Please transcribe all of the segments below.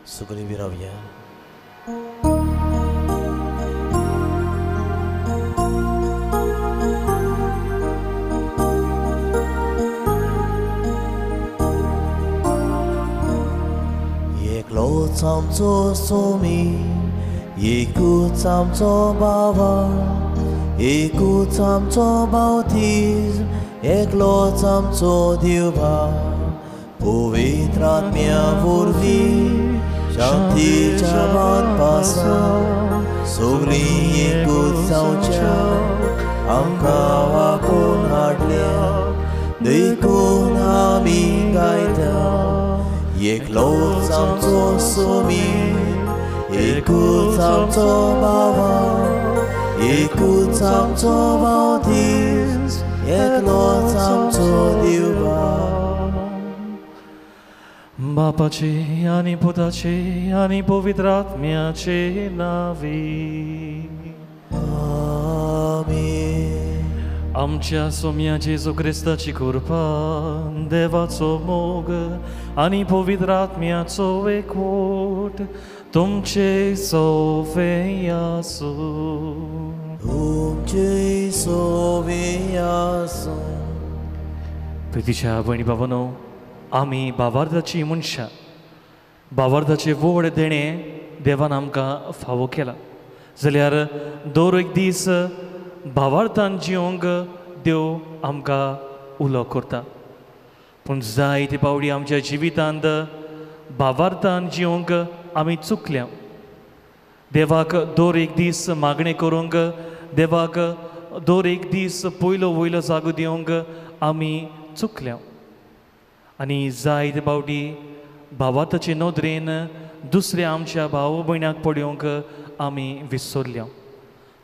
सगळीं विरावया. एकलोच आमचो सोमी, एकूच आमचो बाबा, एकूच आमचो बावतीज, एकलोच आमचो देवा, पवित्र आत्म्या वरवीं शांतीच्या बांदपासा सगळीं एकूच जावच्या आमकां वाकून हाडल्या, देखून आमी गायता. एकलोच आमचो सोमी, एकूच आमचो बाबा, एकूच आमचो बावतीज, एकलोच आमचो देवा. बापाचे आनी पुताचे आनी पवित्र आत्म्याचे नांवी आमेन. आमच्या सोम्या जेजू क्रिस्ताची कृपा, देवाचो मोग आनी पवित्र आत्म्याचो एकवट तुमचे सोवे आसूं. तुमचे सोवे आसूं. प्रितीच्या भयणी बाबांनो, आमी भावार्थाची मनशां, भावार्थाचें व्हड देणें देवान आमकां फावो केलां. जाल्यार दर एक दीस भावार्थान जिवंक देव आमकां उलो करता. पूण जायते पावटी आमच्या जिवितांत भावार्थान जिवंक आमी चुकल्या. देवाक दर एक दीस मागणें करूंक, देवाक दर एक दीस पयलो वयलो जागो दिवंक आमी चुकल्या. आनी जायते पावटी भावार्थाचे नदरेन दुसऱ्या आमच्या भाव भयणाक पळोवंक आमी विसरल्या.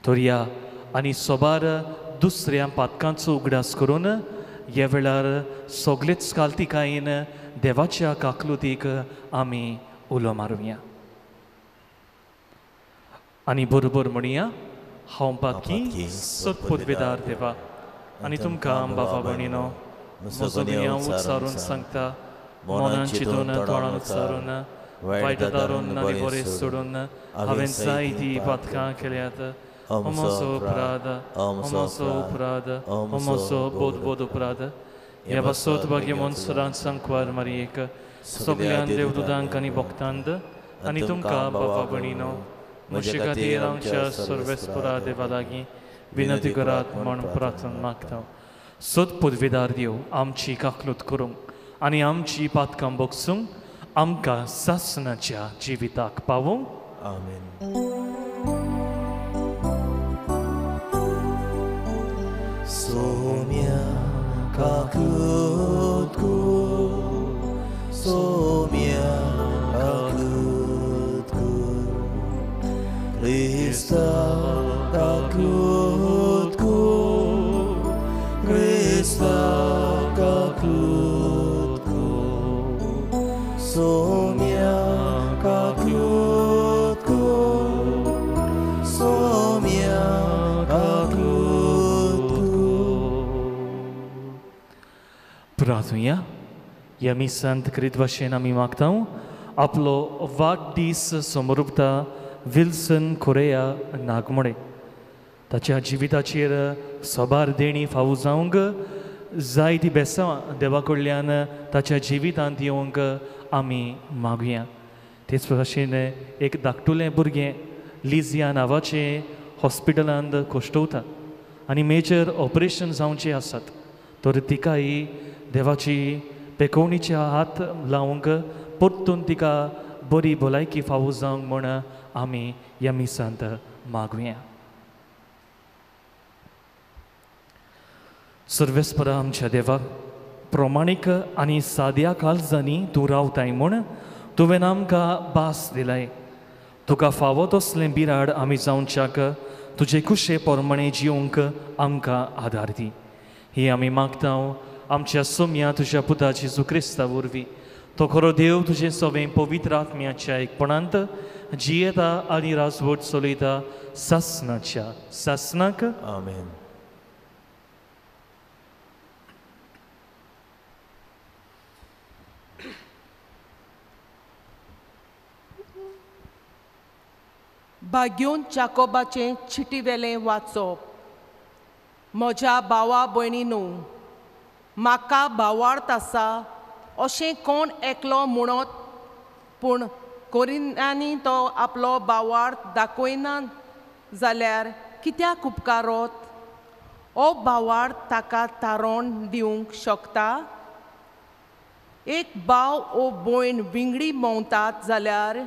तर ह्या आनी सोबार दुसऱ्या पातकांचो उगडास करून ह्या वेळार सगळेच कालतिकायेन देवाच्या काकलुतीक आमी उलो मारुया आनी बरोबर म्हणया, हांव पातकी सत्पुदवेदार देवा आनी तुमकां बाबा भयणीनो म्हजो गुन्यांव उच्चारून सांगता, मनान चिंतून तोंडान उच्चारून वायट दारून आनी बरें सोडून हांवें जायतीं पातकां केल्यात. म्हजो अपराध, म्हजो अपराध, म्हजो बोध बोध अपराध. ह्या पासत भाग्यमन सदांच सांकवार मारयेक सगळ्यां देवदूतांक आनी भक्तांत आनी तुमकां बाबा भयणीनो म्हजे खातीर आमच्या सर्वेस्परा देवा लागीं विनंती करात म्हूण प्रार्थना मागता. सत पदवेदार देव आमची काकलूत करूंक आनी आमची पातकां बगसूंक आमकां सासणाच्या जिविताक पावोवंक. आमेन. सोम्या काकलूत कर, सोम्या काकलूत कर, क्रिस्ता काकलूत कर, क्रिस्ता काकलूत कर, सोम्या काकलूत कर, सोम्या काकलूत कर. प्रार्थुया. ह्या मिसांत करीत भाशेन आमी मागता आपलो वाडदीस समरुपता विल्सन कोरेया नागमोडे ताच्या जिविताचेर सबार देणी फावो जावंक जायती बेसांवां देवा कडल्यान ताच्या जिवितांत येवंक आमी मागुया. तेच भाशेन एक धाकटुलें भुरगें लिजिया नांवाचें हॉस्पिटलांत कोश्टवता आनी मेजर ऑपरेशन जावचें आसात, तर तिकाय देवाची पेकोवणीच्या हात लावंक परतून तिका बरी भलायकी फावो जावंक म्हूण आमी ह्या मिसांत मागुया. सर्वेस्परा आमच्या देवा, प्रमाणीक आनी साद्या काळजांनी तूं रावताय म्हूण तुवें आमकां भास दिलाय. तुका फावो तसलें बिराड आमी जावच्याक तुजे कुशे प्रमाणे जिवंक आमकां आदार दी. ही आमी मागता आमच्या सोम्या तुज्या पुता जेजू क्रिस्ता वरवीं. तो खरो देव तुजें सवें पवित्र आत्म्याच्या एकपणांत जियेता आनी राजवट चलयता सासणाच्या सासणाक. आमेन. भाग्योन जाकोबाचें चिटीवेलें वाचप. म्हज्या भावा भयणीनू, म्हाका भावार्थ आसा अशें कोण एकलो म्हणत, पूण कोरिन्यांनी तो आपलो भावार्थ दाखयना जाल्यार कित्याक उपकारत? हो भावार्थ ताका तारण दिवंक शकता? एक भाव ओ भयण विंगडी भोंवतात जाल्यार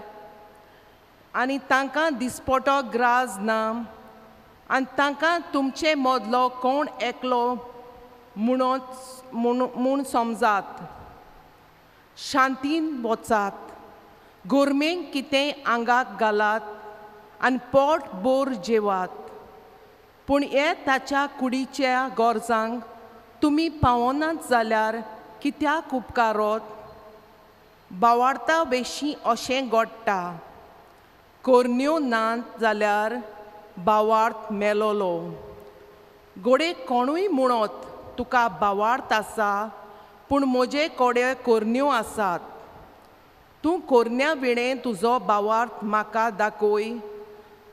आनी तांकां दिसपटो ग्राज ना आनी तांकां तुमचे मदलो कोण एकलो म्हणत म्हूण समजात. शांतीन वचात, गोरमेक कितेंय आंगाक घालात आनी पोट भर जेवात, पूण हे ताच्या कुडीच्या गरजांक तुमी पावनात जाल्यार कित्याक उपकारत? भावार्था वेशी अशें घडटा, कोरण्यो नात जाल्यार भावार्थ मेलोलो. घडये कोणूय म्हणत तुका भावार्थ आसा, पूण म्हजे कडेन कोरण्यो आसात. तूं कोरण्या विणें तुजो भावार्थ म्हाका दाखय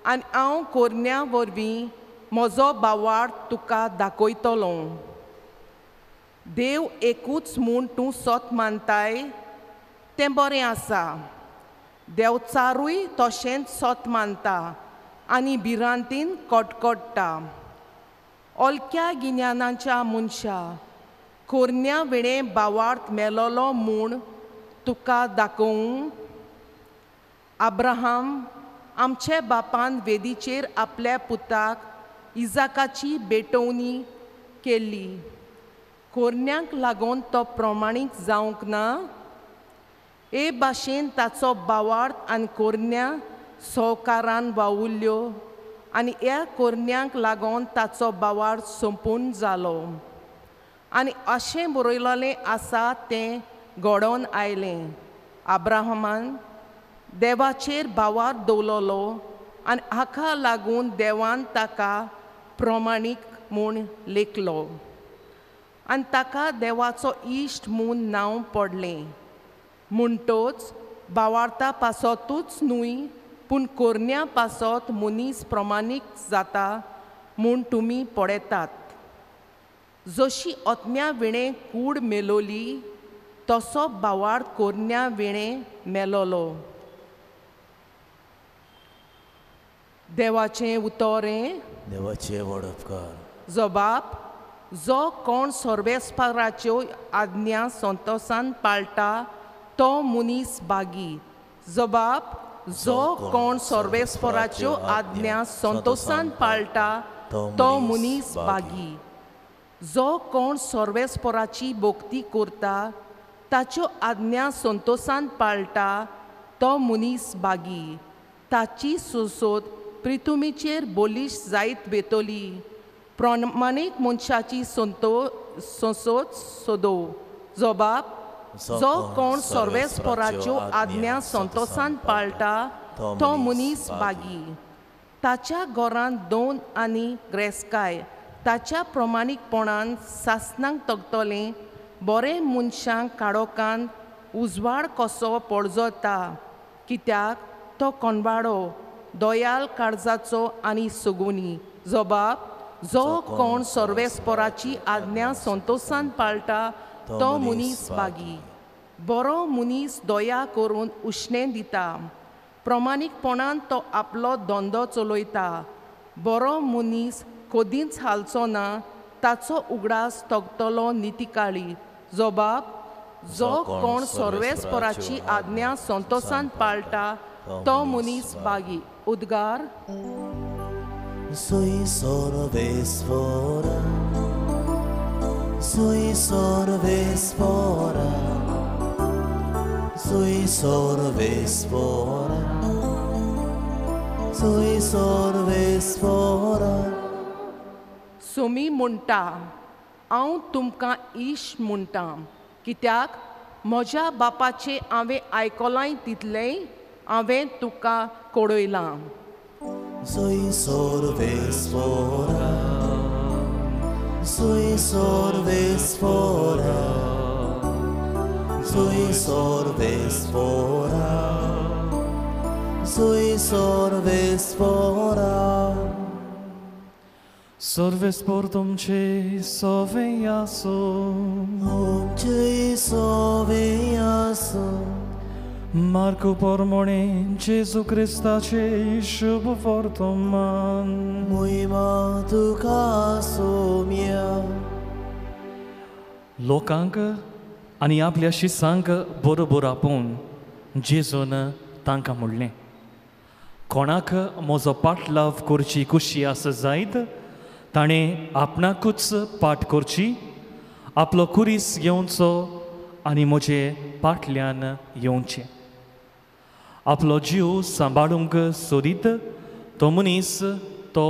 आनी हांव कोरण्या वरवीं म्हजो भावार्थ तुका दाखयतलो. देव एकूच म्हूण तूं सत मानताय तें बरें आसा. देवचारूय तशेंच सत मानता आनी भिरांतीन कटकट्टा. ओलक्या गिन्यानाच्या मनशा, कोरण्या विणें भावार्थ मेलोलो म्हूण तुका दाखोवं? अब्राहम आमचे बापान वेदीचेर आपल्या पुताक इजाकाची भेटवणी केल्ली. कोरण्यांक लागून तो प्रमाणीक जावंक ना? हे भाशेन ताचो भावार्थ आनी कोरण्या सहकारान वावुरल्यो आनी ह्या कोरण्यांक लागून ताचो भावार्थ सोंपून जालो. आनी अशें बरयलेलें आसा तें घडोवन आयलें. अब्राहमान देवाचेर भावार्थ दवरलो आनी हाका लागून देवान ताका प्रमाणीक म्हूण लेखलो आनी ताका देवाचो इश्ट म्हूण नांव पडलें. म्हणटच भावार्था पासतूच न्हय पूण कोरण्या पासत मनीस प्रमाणीक जाता म्हूण तुमी पळयतात. जशी ओतम्या विणें कूड मेलोली तसो भावार्थ कोरण्या विणें मेलोलो. देवाचें उतरें. देवाचें व्हड उपकार. जबाब, जो कोण सर्वेस्पराच्यो आज्ञा संतोसान पाळटा तो मनीस बागी. जबाब, जो कोण सर्वेस्पराच्यो आज्ञा संतोसान पाळटा तो मनीस बागी. जो कोण सर्वेस्पराची भक्ती करता ताच्यो आज्ञा संतोसान पाळटा तो मनीस बागी. ताची सुसोद प्रिथुमीचेर बोलीश जायत वेतली. प्रमाणीक मनशाची संसोद सोदो. जबाब, जो कोण सर्वेस्पराच्यो आज्ञा संतोसान पाळटा तो मनीस बागी. ताच्या घरांत दोन आनी ग्रेस्काय ताच्या प्रमाणीकपणान सासणाक तगतलें. बरें मनशांक काडोकान उजवाड कसो पळजता, कित्याक तो कोणवाडो दयाल काळजाचो आनी सगुनी. जबाब, जो कोण सर्वेस्पराची आज्ञा संतोसान पाळटा तो मनीस बागी. बरो मनीस दया करून उश्णें दिता, प्रमाणीकपणान तो आपलो धंदो चलयता. बरो मनीस कदींच हालचो ना, ताचो उगडास तगतलो नितिकाळी. जबाब, जो कोण सर्वेस्पराची आज्ञा संतोसान पाळटा तो मनीस बागी. उद्गार. Sui sorvesfora, sui sorvesfora, sui sorvesfora, sui sorvesfora. Somi म्हणटा, हांव तुमकां इश्ट म्हणटा, कित्याक म्हज्या बापाचें हांवें आयकलांय तितलेंय हांवें तुका कळयलां. Sui sorvesfora, sui sorvesfora, sui sorvesfora, Sui sorvesfora. Sorvespor तुमचे सोवे आसो. तुमचे सोवे आसो. मार्कू पोरमोणे जेजू क्रिस्ताचे शुभ वर्तमान. मोहिमा तुका सोम्या. लोकांक आनी आपल्या शिसांक बरोबर आपोवन जेजून तांकां म्हणलें, कोणाक म्हजो पाटलाव करची खुशी आसा जायत ताणें आपणाकूच पाठ करची, आपलो कुरीस घेवचो आनी म्हजे पाटल्यान येवचें. आपलो जीव सांबाळूंक सोदीत तो मनीस तो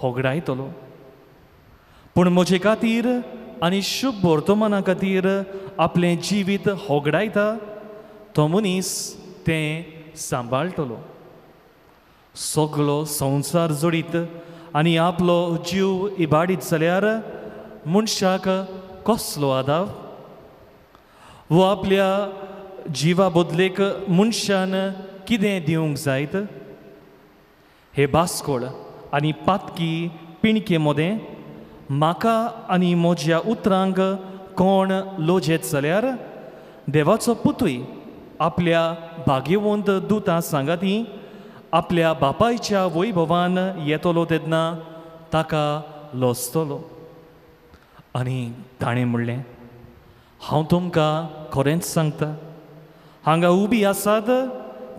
होगडायतलो, पूण म्हजे खातीर आनी शुभ वर्तमाना खातीर आपलें जिवीत होगडायता तो मनीस तें सांबाळटलो. सगलो संवसार जोडीत आनी आपलो जीव इबाडीत जाल्यार मनशाक कसलो आदाव? वो आपल्या जिवा बदलेक मनशान कितें दिवंक जायत? हे बास्कोळ आनी पातकी पिणके मदें म्हाका आनी म्हज्या उतरांक कोण लोजेत जाल्यार देवाचो पुतूय आपल्या भाग्यवंत दुतां सांगाती आपल्या बापायच्या वैभवान येतलो तेन्ना ताका लजतलो. आनी ताणें म्हणलें, हांव तुमकां खरेंच सांगता, हांगा उबी आसात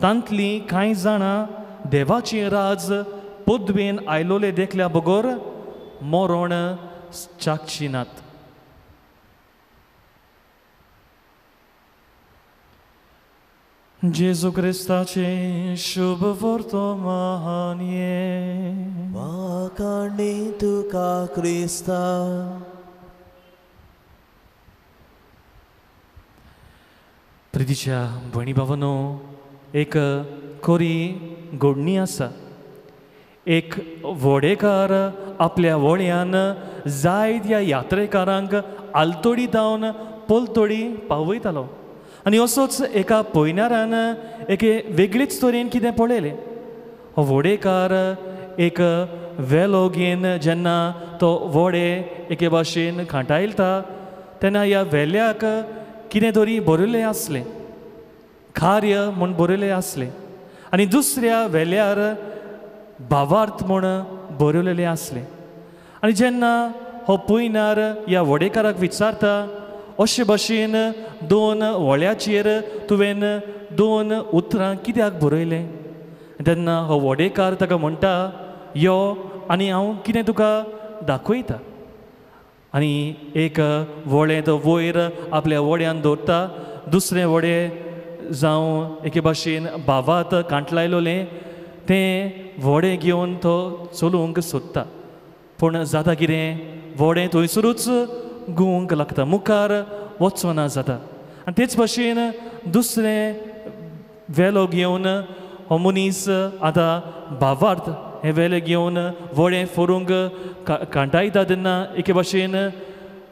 तांतलीं कांय जाणां देवाचें राज पदवेन आयलोले देखल्या बगर मरण चाखची नात. जेजू क्रिस्ताचें शुभ वर्तमान. वाखाणी तुका क्रिस्ता. प्रितीच्या भयणी भावांनो, एक खरी घडणी आसा. एक व्हडेकार आपल्या व्हड्यान जायत्या यात्रेकारांक आलतोडी धांवन पलतोडी पावयतालो आनी असोच एका पयणारान एके वेगळीच तरेन कितें पळयलें. हो व्हडेकार एक वेलो घेवन जेन्ना तो व्हडे एके भाशेन खांटायता तेन्ना ह्या वेल्याक कितें तरी बरयलें आसलें, कार्य म्हूण बरयलें आसलें आनी दुसऱ्या वेल्यार भावार्थ म्हूण बरयलेलें आसलें. आनी जेन्ना हो पयणार ह्या व्हडेकाराक विचारता, अशे भाशेन दोन व्हड्याचेर तुवें दोन उतरां कित्याक बरयलें? तेन्ना हो व्हडेकार ताका म्हणटा, यो आनी हांव कितें तुका दाखयता. आनी एक व्हडें तो वयर आपल्या व्हड्यान दवरता, दुसरें व्हडें जावं एके भाशेन भावात कांटलायलोलें तें व्हडें घेवन तो चलोवंक सोदता, पूण जाता कितें, व्हडें थंयसरूच घुंवंक लागता, मुखार वचना जाता. आनी तेच भाशेन दुसरें वेलो घेवन हो मनीस आतां भावार्थ हें वेलें घेवन व्हडें फोरूंक कांटायता तेन्ना एके भाशेन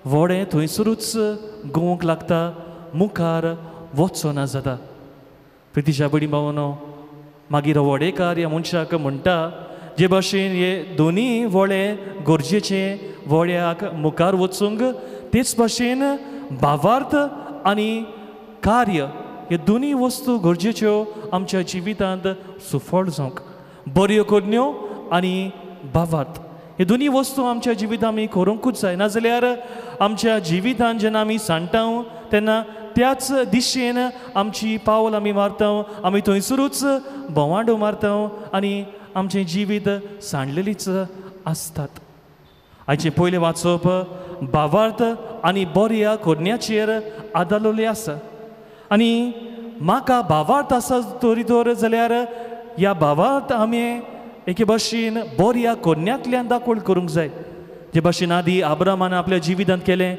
व्हडें थंयसरूच घुंवंक लागता, मुखार वचना जाता. प्रितीच्या भयणी भावांनो, मागीर व्हडेकार ह्या मनशाक म्हणटा, जे भाशेन हे दोनूय व्हडे गरजेचे व्हड्याक मुखार वचूंक, तेच भाशेन भावार्थ आनी कार्य हे दोनूय वस्तू गरजेच्यो आमच्या जिवितांत सुफळ जावंक. बऱ्यो करण्यो आनी भावार्थ हे दोनूय वस्तू आमच्या जिवितांत आमी करूंकूच जाय, नाजाल्यार आमच्या जिवितांत जेन्ना आमी सांडटा तेन्ना त्याच दिशेन आमची पावल आमी मारता, आमी थंयसरूच भोंवाडो मारता आनी आमचें जिवीत सांडलेलीच आसतात. आयचें पयलें वाचप भावार्थ आनी बऱ्या करण्याचेर आदारलेलें आसा. आनी म्हाका भावार्थ आसा तरी तर जाल्यार ह्या भावार्थ आमी एके भाशेन बऱ्या करण्यांतल्यान दाखोवण करूंक जाय. जे भाशेन आदी आब्रामान आपल्या जिवितांत केलें,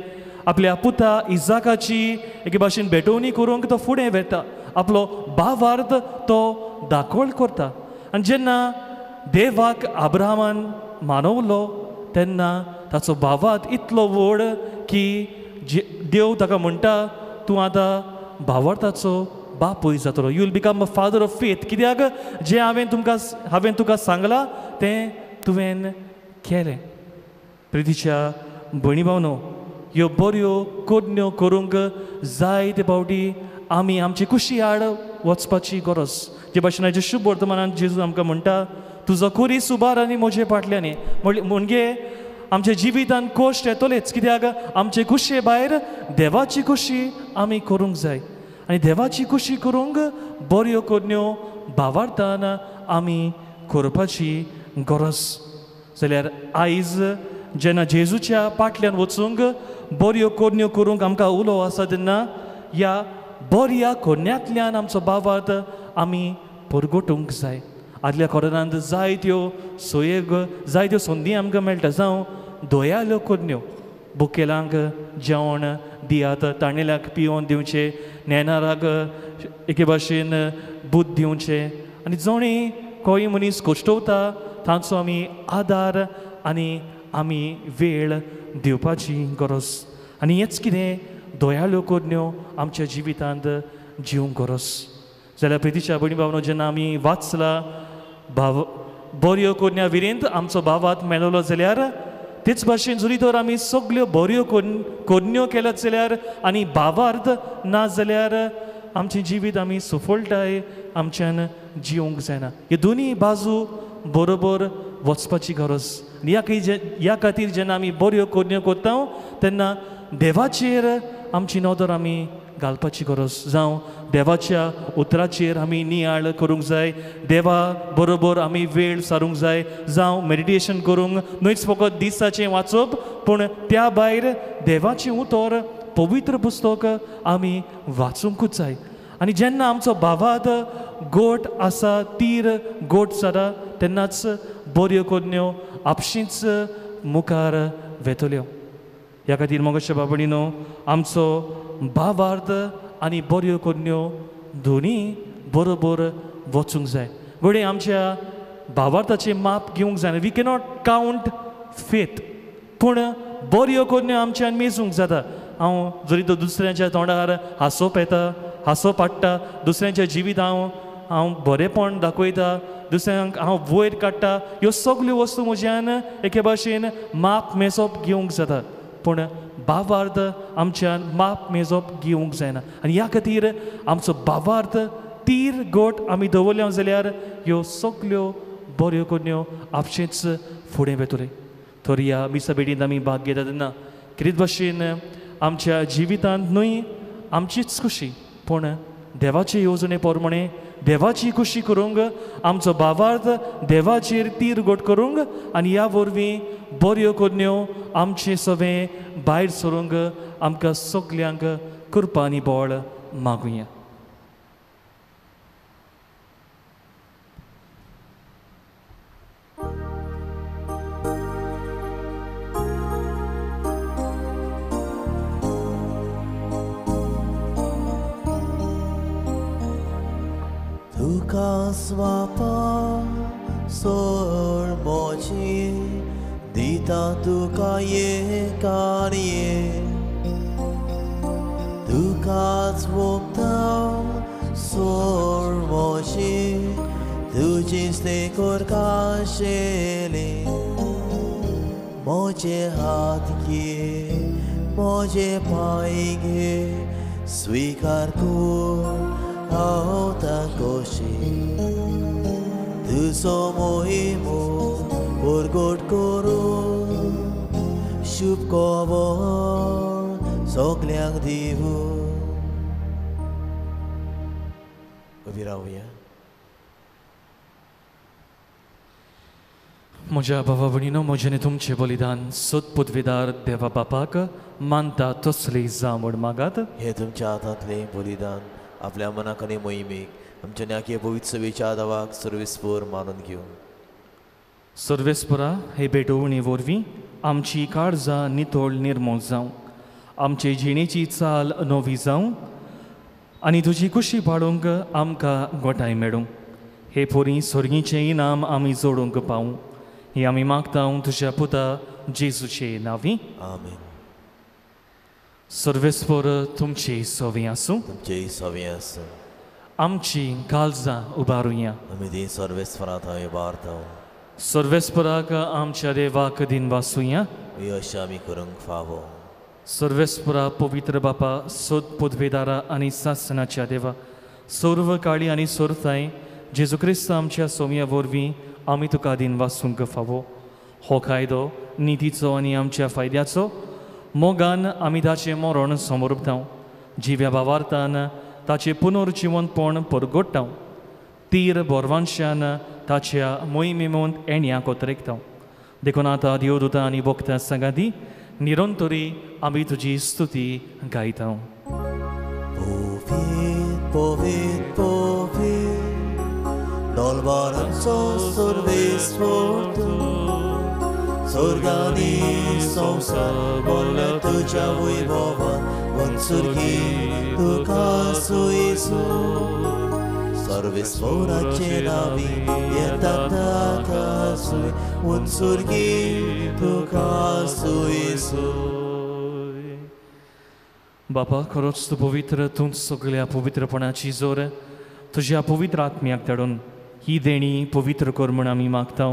आपल्या पुता इजाकाची एके भाशेन भेटवणी करूंक तो फुडें वेता, आपलो भावार्थ तो दाखोवण करता. आनी जेन्ना देवाक आब्रामान मानवलो तेन्ना ताचो भावार्थ इतलो व्हड की देव ताका म्हणटा, तूं आतां भावार्थाचो बापूय जातलो. You will become a father of faith. कित्याक जें हांवें तुका सांगलां तें तुवें केलें. प्रितीच्या भयणी भावनो, ह्यो बऱ्यो करण्यो करूंक जायते फावटी आमी आमची कुशी आड वचपाची गरज. जे भाशेन आयच्या शुभ वर्तमानान जेजू आमकां म्हणटा, तुजो खुरीस उबार आनी म्हजे फाटल्यान. म्हणजे आमच्या जिवितान कश्ट येतलेच, कित्याक आमचे कुशे भायर देवाची खुशी आमी करूंक जाय. आनी देवाची खुशी करूंक बऱ्यो करण्यो भावार्थान आमी करपाची गरज. जाल्यार आयज जेन्ना जेजूच्या पाटल्यान वचूंक बऱ्यो करण्यो करूंक आमकां उलो आसा तेन्ना ह्या बऱ्या करण्यांतल्यान आमचो भावार्थ आमी परगटूंक जाय. आदल्या कोरोनांत जायत्यो सोयेग जायत्यो संदी आमकां मेळटा, जावं दयाल्यो करण्यो, बुकेलांक जेवण दियात, ताणेल्याक पियोवन दिवचें, नेनाराक एके भाशेन बूद दिवचें, आनी जोणी कोय मनीस कश्टवता तांचो आमी आदार आनी आमी वेळ दिवपाची गरज. आनी हेंच कितें दयाल्यो करण्यो आमच्या जिवितांत जिवंक गरज. जाल्यार प्रितीच्या भयणी भावनो, जेन्ना आमी वाचला भाव बऱ्यो करण्या विरेंत आमचो भावात मेळलो जाल्यार तेच भाशेन जरी तर आमी सगल्यो बऱ्यो करण्यो केल्यात जाल्यार आनी भावार्थ ना जाल्यार आमचें जिवीत आमी सुफळटाय आमच्यान जिवंक जायना. ह्यो दोनी बाजू बरोबर वचपाची गरज. आनी ह्या खातीर जेन्ना आमी बऱ्यो करण्यो करता तेन्ना देवाचेर आमची नदर आमी घालपाची गरज. जावं देवाच्या उतराचेर आमी नियाळ करूंक जाय, देवा बरोबर आमी वेळ सारूंक जाय, जावं मेडिटेशन करूंक, न्हयच फकत दिसाचें वाचप पूण त्या भायर देवाचें उतर पवित्र पुस्तक आमी वाचूंकूच जाय. आनी जेन्ना आमचो भावात गोट आसा, तीर गोट जाता, तेन्नाच बऱ्यो करण्यो आपशींच मुखार वेतल्यो. ह्या खातीर मोगाच्या बाबडीनो, आमचो भावार्थ आनी बऱ्यो करण्यो दोनी बरोबर वचूंक जाय. घडये आमच्या भावार्थाचें माप घेवंक जायना, we cannot count faith, पूण बऱ्यो करण्यो आमच्यान मेजूंक जाता. हांव जरी तो दुसऱ्यांच्या तोंडार हांसोप येता, हांसो पाडटा, दुसऱ्यांच्या जिवीत हांव बरेंपण दाखयता, दुसऱ्यांक हांव वयर काडटा, ह्यो सगल्यो वस्तू म्हज्यान एके भाशेन माप मेजप घेवंक जाता, पूण भावार्थ आमच्यान माप मेजप घेवंक जायना. आनी ह्या खातीर आमचो भावार्थ तीर गोट आमी दवरल्या जाल्यार ह्यो सगल्यो बऱ्यो करण्यो आपशेंच फुडें वेतले. तर ह्या मिसा भेटींत आमी भाग घेता तेन्ना कितें भाशेन आमच्या जिवितांत न्हय आमचीच खुशी पूण देवाचे येवजणे प्रमाणे देवाची खुशी करूंक आमचो भावार्थ देवाचेर तीर गोट करूंक आनी ह्या वरवीं बऱ्यो करण्यो आमचें सगळें भायर सरूंक आमकां सगल्यांक कृपा आनी बळ मागुया. तुका स्वापा सोड मोची दिता तुका ये कार्ये, तुकाच वोगता सोड मोची तुजीच ते करकाशेले, मोजे हात घे मोजे पांय घे स्वीकार कर हांव ताकोशी, तुजो मोहिमो परगट करून शुभ खबर सगल्यांक दिवूं. उबी रावया. म्हज्या भावा भयणीनो, म्हजें आनी तुमचें बलिदान सतपुतवेदार देवा बापाक मानता तसली जावं म्हूण मागात. हें तुमच्या हातांतलें बलिदान आपल्या मनाक आनी मोहिमेक आमच्या न्याकी पवित्र सभेच्या दावाक सर्वेस्पर मानून घेवन. सर्वेस्परा हे भेटवणी वरवीं आमची काळजां नितळ निर्मळ जावं, आमचे जिणेची चाल नवी जावं आनी तुजी खुशी पाळूंक आमकां गोठाय मेळूं. हे पोरी सर्गीचें इनाम आमी जोडूंक पावूं, ही आमी मागता तुज्या पुता जेजूचे नांवी. आमेन. सर्वेस्पर तुमचे सवे आसूं. तुमचे सवे आसूं. आमची काळजां उबारुया. आमी ती सर्वेस्परा थंय उबारता. सर्वेस्पराक आमच्या देवाक दिन वासुया. अशें आमी करूंक फावो. सर्वेस्परा पवित्र बापा, सोद पदवेदारा आनी सासणाच्या देवा, सर्व काळी आनी सर्वताय जेजू क्रिस्त आमच्या सोम्या वरवीं आमी तुका दिन वासूंक फावो. हो कायदो नितीचो आनी आमच्या फायद्याचो. मोगान आमी ताचें मरण समर्पता, जिव्या भावार्थान ताचें पुनर्जिवनपण परगट्टा, तीर बोरवांशान ताच्या मोहिमेमूंत एण्या कोतरेकता. देखून आतां देवदूता आनी भक्तां सांगाती निरंतरी आमी तुजी स्तुती गायता. पवित्र पवित्र पवित्र दलबारांचो सर्वेस्पर तूं, स्वर्गांनी संवसार भरला तुज्या वैभवान, मनसुर्गी तुका सुयसू. सर्वेस्पराचे नांवी येता आकाशूय, मनसुर्गी तुका सुयसू. बापा, खरोच तूं पवित्र, तूंच सगळ्या पवित्रपणाची जोर. तुज्या पवित्र आत्म्याक धाडून ही देणी पवित्र कर म्हूण आमी मागता.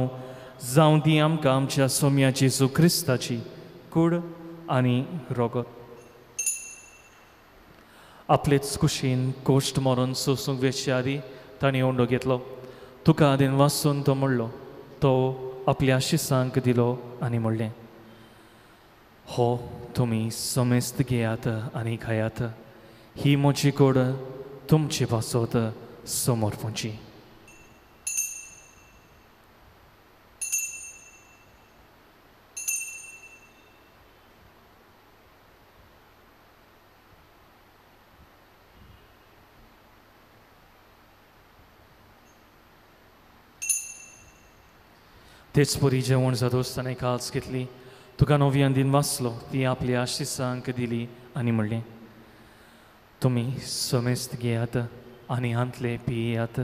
जावं ती आमकां आमच्या सोम्या जेजू क्रिस्ताची कूड आनी रगत. आपलेच कुशीन कोश्ट मरून सोसूंक वेचे आदी ताणें उंडो घेतलो. तुका आदीन वाचून तो म्हणलो, तो आपल्या शिसांक दिलो आनी म्हणलें, हो तुमी समेस्त घेयात आनी खायात, ही म्हजी कूड तुमचे पासत समर्पणची. तेच परी जेवण जातोच ताणें काल्स घेतली, तुका नव्यान दिन वाचलो, ती आपल्या शिसांक दिली आनी म्हणलें, तुमी समेस्त घेयात आनी हांतले पियात,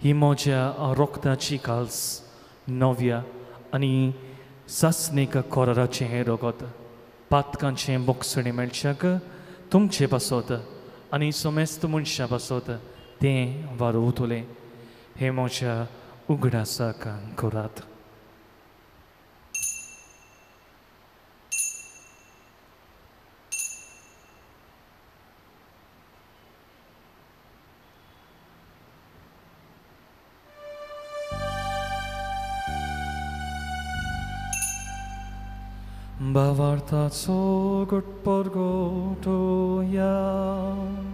ही म्हज्या रोगताची काल्स, नव्या आनी सासणीक कोराराचें हें रगत, पातकांचें बोगसणें मेळच्याक तुमचे पासत आनी समेस्त मनशां पासत तें वारोवतलें. हें म्हज्या उगडासाक करात. भावार्थाचो गुटपरगोटोया.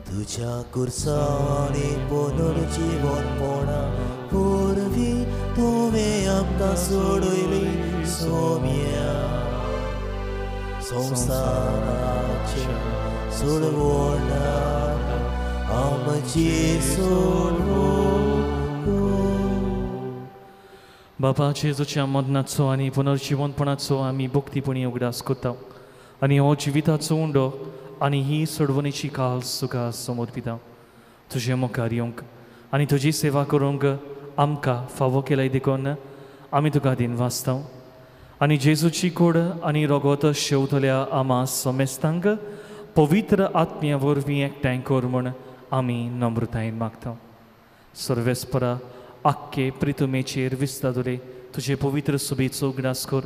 तुज्या कुर्सांनी पुनर्जिवनपणा पुरवी तुवें आमकां सोडयली सोम्या, संवसाराच्या सोडवणाक आमची सोडवण. बापा, जेजूच्या मरणाचो आनी पुनर्जिवनपणाचो आमी भक्तीपणी उगडास करता आनी हो जिविताचो उंडो आनी ही सोडवणेची काल्स तुका समर्पिता. तुजे मुखार येवंक आनी तुजी सेवा करूंक आमकां फावो केलाय देखून आमी तुका दिन वाचता. आनी जेजूची कूड आनी रगत शेवतल्या आमा समेस्तांक पवित्र आत्म्या वरवीं एकठांय कर म्हूण आमी नम्रतायेन मागता. सर्वेस्परा, आख्खे प्रितुमेचेर विस्तादुले तुजे पवित्र सुबेचो उगडास कर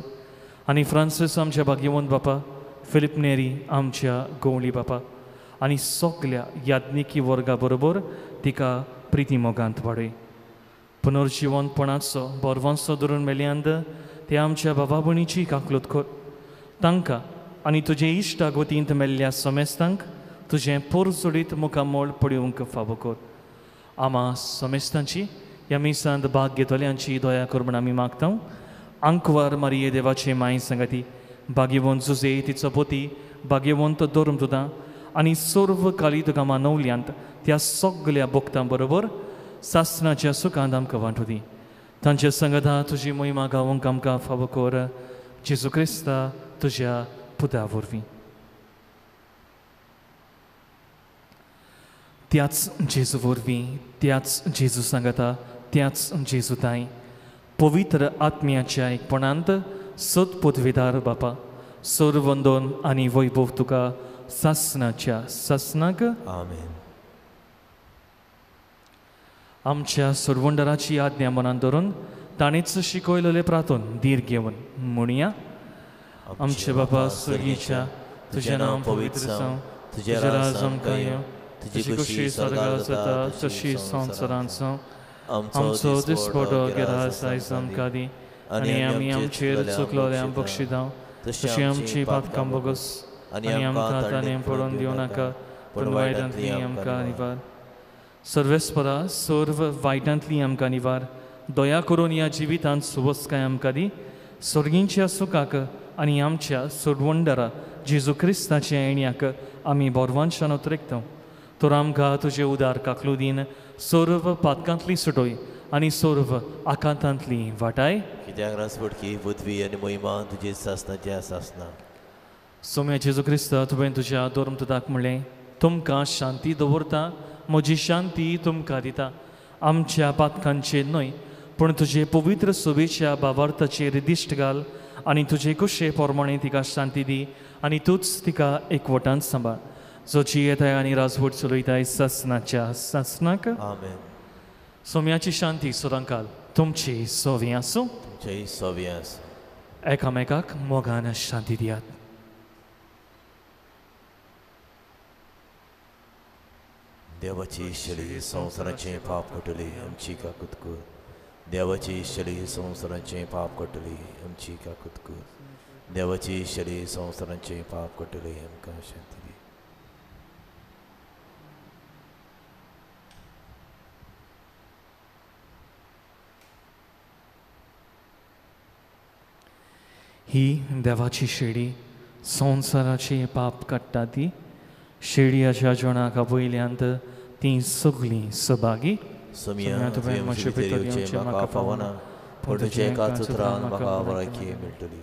आनी फ्रांसीस आमच्या भाग्यवंत बापा, फिलीप नेरी आमच्या गवळी बापा आनी सगल्या याज्ञिकी वर्गा बरोबर तिका प्रिती मोगांत वाडय. पुनर्जिवनपणाचो बरवांचो धरून मेल्यांत ते आमच्या बाबा भयणीची काकलूत कर. तांकां आनी तुजे इश्टा गोतींत मेल्ल्या समेस्तांक तुजें पोरजोडीत मुखामळ पळोवंक फावो कर. आमा समेस्तांची ह्या मिसांत भाग घेतल्यांची दया कर म्हूण आमी मागता. आंकवार मारिये देवाचे माय सांगाती, भाग्यवंत जुजे तिचो पोती, भाग्यवंत धर्म तुदा आनी सर्व काली तुका मानवल्यांत त्या सगल्या भक्तां बरोबर सासणाच्या सुखांत आमकां वांटू दी. तांच्या संगता तुजी मोहिमा गावोंक आमकां फावो कर. जेजू क्रिस्ता तुज्या पुता वरवीं. त्याच जेजू वरवीं, त्याच जेजू सांगता, त्याच जेजू ताई पवित्र आत्म्याच्या एकपणांत सत पदवीदार बापा, सर्वंदन आनी वैभव तुका सासणाच्या सासणाक. आमेन. आमच्या सोडवणदाराची आज्ञा मनान धरून ताणेच शिकयलेले प्रातून धीर घेवन म्हणया. आमचे बापा स्वर्गीच्या, तुजें नांव पवित्र जावं, तुजें राज आमकां येवं, तुजी खुशी स्वर्गार जाता तशी संवसारांत जावं. आमचो दिसपटो गिरास आयज आमकां दी आनी आमी आमचेर चुकलोल्यांक बक्षिदांव तशी आमची पातकां बोगस आनी आमकां ताणें पडोवन दिवं नाका, पूण वायटांतली आमकां निवार. सर्वेस्परा सर्व वायटांतली आमकां निवार. दया करून ह्या जिवितांत सुबसकाय आमकां दी. स्वर्गींच्या सुखाक आनी आमच्या सोडवणदारा जेजू क्रिस्ताच्या येण्याक आमी बोरवांशान उतरेकता. तर आमकां तुजे उदार काकलू दीन सर्व पातकांतली सुटोय आनी सर्व आकांतांतली वाटाय. कित्याक रासवटकी पृथ्वी आनी महिमा तुजी सासनाची सासना. सोम्या जेजू क्रिस्त, तुवें तुज्या धर्मदूताक म्हणलें, तुमकां शांती दवरता, म्हजी शांती तुमकां दिता. आमच्या पातकांचेर न्हय पूण तुजे पवित्र सोबेच्या बाबार्थाचेर दिश्ट घाल आनी तुजे कुशे प्रमाणे तिका शांती दी आनी तूंच तिका एकवटान सांबाळ, जो जियेताय आनी राजवट चलयताय सासनाच्या सासनाक. आमेन. सोम्याची शांती सदांकाल तुमची सोवी आसूं. तुमची सोवी आसूं. एकामेकाक मोगान शांती दियात. देवाची शली संवसाराचें पाप कटली आमची काकूत कर. देवाची शली संवसाराचें पाप कटली आमची काकूत कर. देवाची शली संवसाराचें पाप कटली आमकां शांती दी. ही देवाची शेडी संवसाराचें पाप काडटा ती शेडयाच्या जेवणाक वयल्यांत तीं सगळीं सभागी. सोम्या, तुवें म्हजे भितर येवचें म्हाका फावना, पूण तुज्या एकाच उतरान म्हाका बरायकी मेळटली.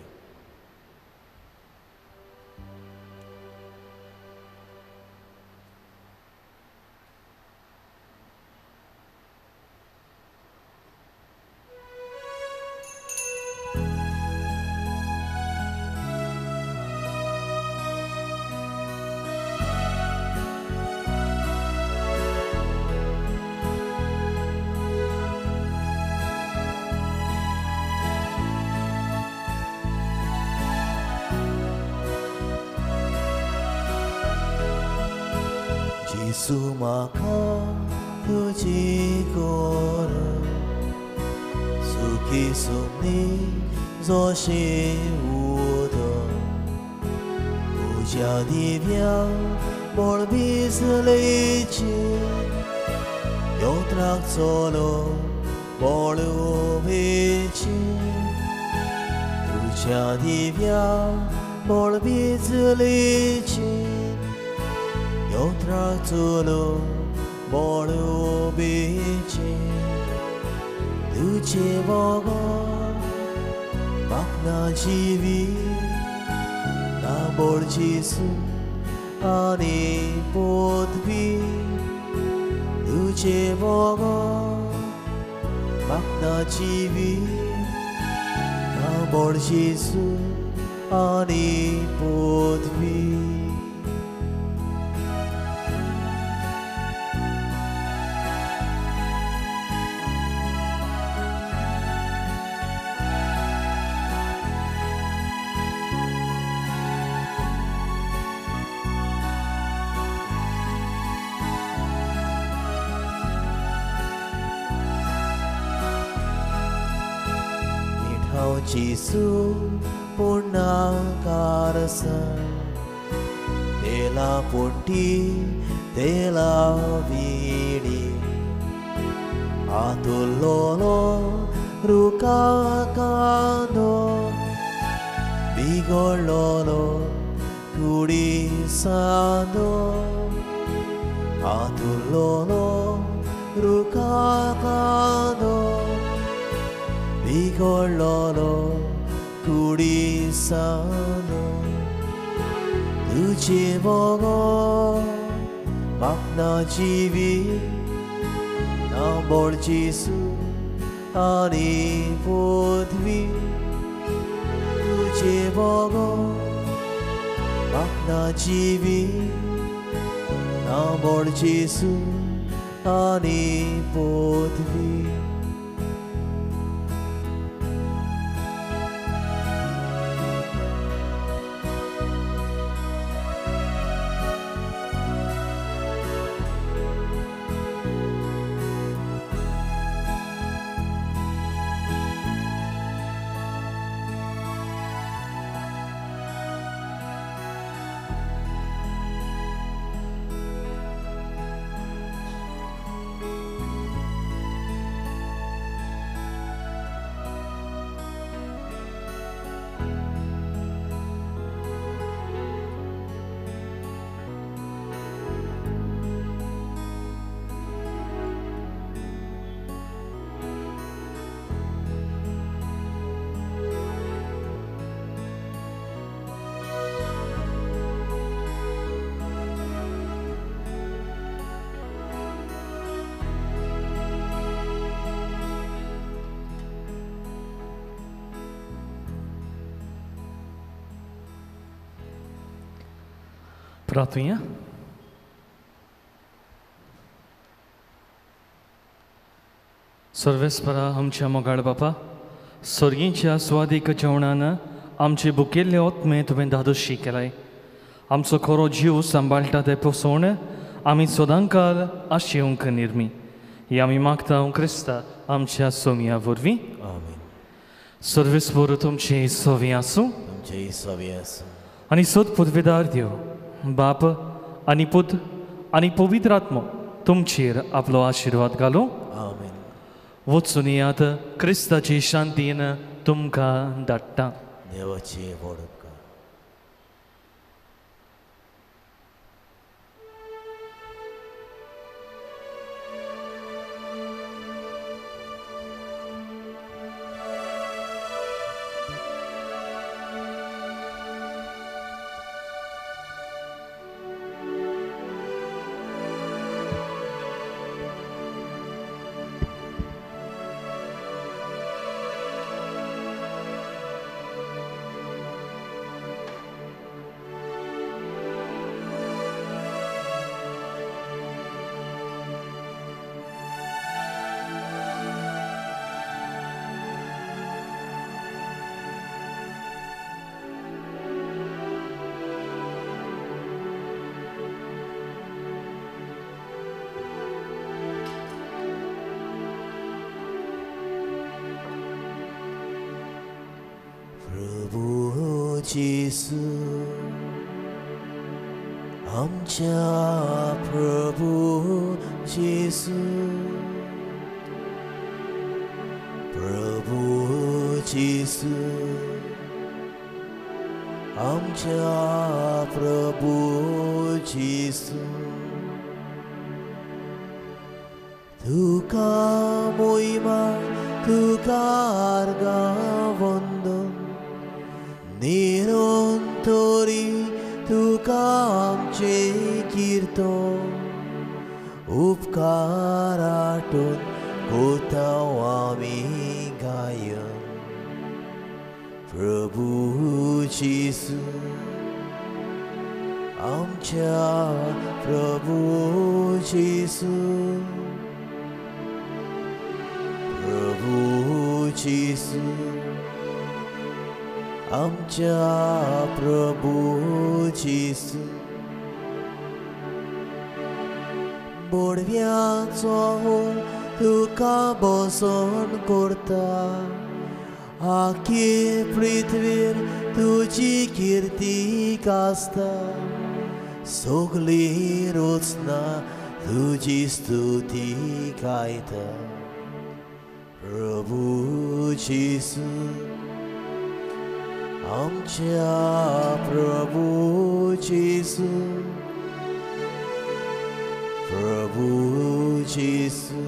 जेजू म्हाका तुजी कोर सुखी सुमनी जोशें उदक तुज्या दिव्या बळबिजलेची योत्राक चलो बळोवेची तुज्या दिव्या बळबिजलेची योत्राक चलो बळोवेची तुजे बगर म्हाका जिवी ना बळ जेजू आनी पदवी तुजे बगर म्हाका जिवी ना बळ जेजू आनी पदवी. जेजू पुर्णाकारसा तेला पोटी तेला विणी आतुल्लोलो रुका कांदो बिगडलोलो कुडी सांदो आतुल्लोलो रुका कांदो बिगडलोलो कुडी सांदो तुजे बगर म्हाका जिवी ना बळ जेजू आनी पदवी तुजे बगर म्हाका जिवी ना बळ जेजू आनी पदवी. प्रार्थुया. सर्वेस्परा आमच्या मोगाळ बापा, सर्गींच्या स्वादीक जेवणान आमचे भुकेल्ले ओतमे तुवें धादोशी केलाय. आमचो खरो जीव सांबाळटा ते पोसवण आमी सदांकाल आशेवंक निर्मी. ही आमी मागता क्रिस्ता आमच्या सोमया वरवीं. आमेन. सर्वेस्पर तुमचे सवी आसूं. तुमचे सवी आसूं. आनी सोद पुदवेदार देव बाप आनी पूत आनी पवित्र आत्मो तुमचेर आपलो आशिर्वाद घालूं. आमेन. वचून येयात, क्रिस्ताची शांतीन तुमकां धाडटा. देवाची व्हड उपकार. जेसू आमच्या प्रभू जेसू, प्रभू जेसू आमच्या प्रभू जेसू, तुका मोहिमा तुका अर्घवंदन निरंतरी तुका आमचे कीर्तन उपकार आठून कोताव आमी गायन. प्रभू जेसू आमच्या प्रभू जेसू, प्रभू जेसू आमच्या प्रभू जेसू, बोडव्याचो तुका बसोन करता आखी पृथ्वीर तुजी किर्ती गाजता, सगली रचना तुजी स्तुती गायता. प्रभू जेसू आमच्या प्रभू जेसू, प्रभू जेसू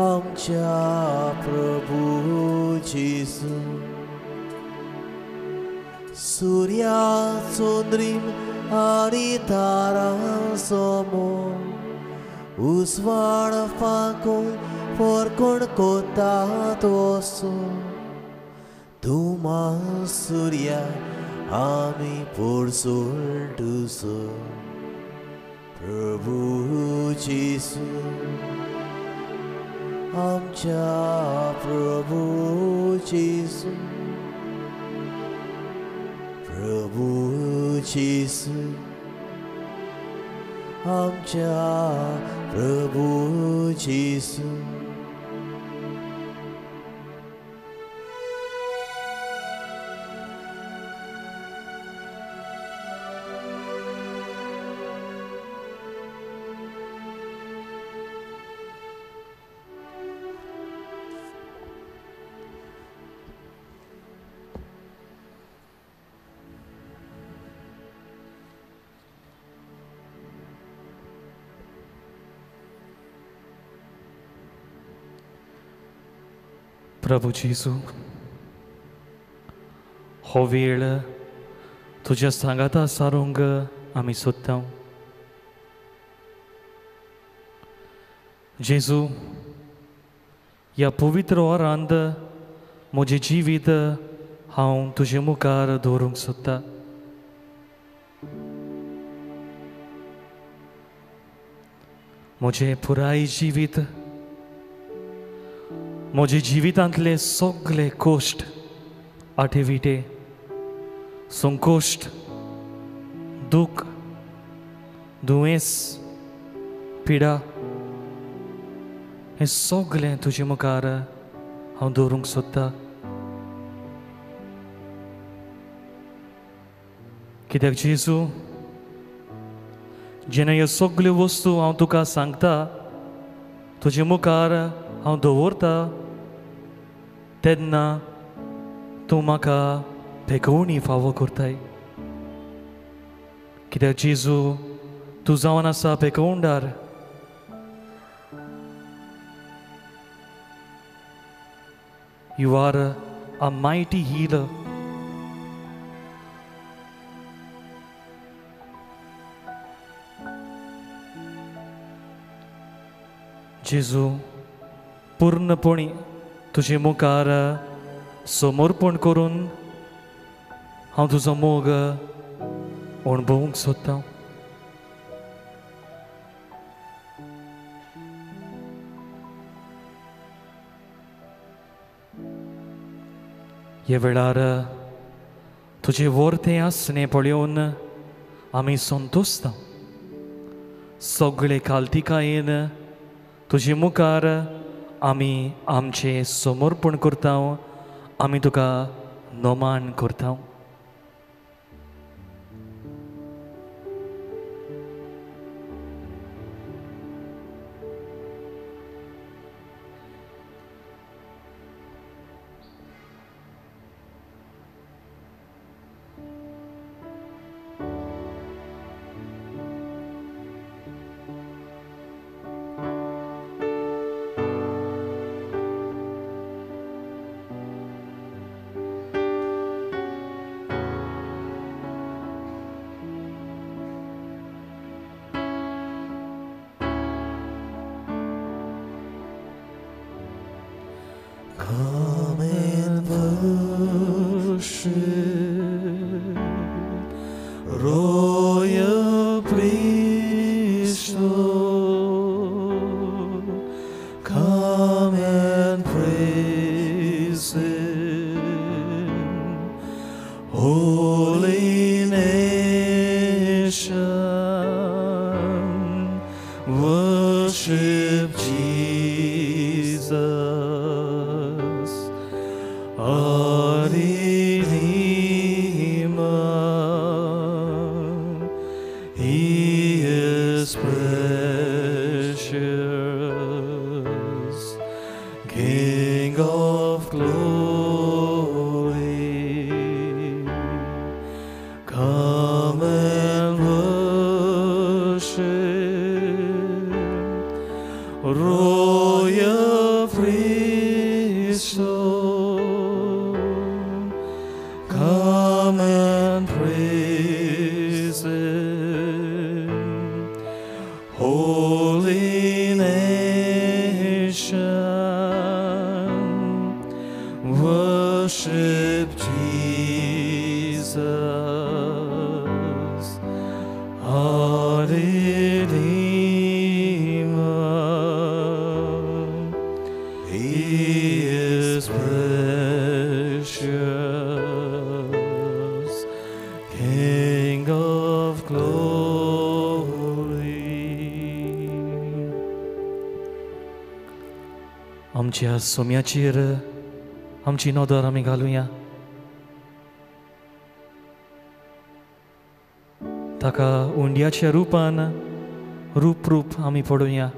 आमच्या प्रभू जेसू, सूर्या चंद्रीम आनी तारां समोर उजवाड फांकून फरकण कोतात वचून तुमा सूर्या आमी पोरसोलटुसो. प्रभू जेजू आमच्या प्रभू जेजू प्रभू जेजू आमच्या प्रभू जेजू. प्रभू जेजू, हो वेळ तुज्या सांगाता सारूंक आमी सोदता. जेजू, ह्या पवित्र वरांत म्हजें जिवीत हांव तुजे मुखार दवरूंक सोदता. म्हजें पुराय जिवीत, म्हजे जिवितांतले सगळे कश्ट, आठेविटे, संकोश्ट, दूख, दुयेंस, पिडा, हें सगळें तुजे मुखार हांव दवरूंक सोदता. कित्याक जेजू, जेन्ना ह्यो सगल्यो वस्तू हांव तुका सांगता, तुजे मुखार हांव दवरता, तेन्ना तूं म्हाका भेगोवणी फावो करताय. कित्याक जेजू, तूं जावन आसा भेगोवणदार. You are a mighty healer. जेजू, पूर्णपणी तुजे मुखार समर्पण करून हांव तुजो मोग अणभवूंक सोदता. ह्या वेळार तुजें वर्तें आसणें पळोवन आमी संतोशता. सगळे कालतिकायेन तुजे मुखार आमी आमचें समर्पण करता, आमी तुका नमान करता. Come and worship, royal priesthood. Come and praise Him, holy nation. Worship Jesus, our Redeemer. He is precious, King of glory. Come and worship, royal priesthood. Come and praise Him, holy nation. Worship Jesus, our Redeemer. He is precious, King of glory. आमच्या सोम्याचेर आमची नदर आमी घालुया. ताका उंड्याच्या रुपान रूप रूप आमी पळोवया.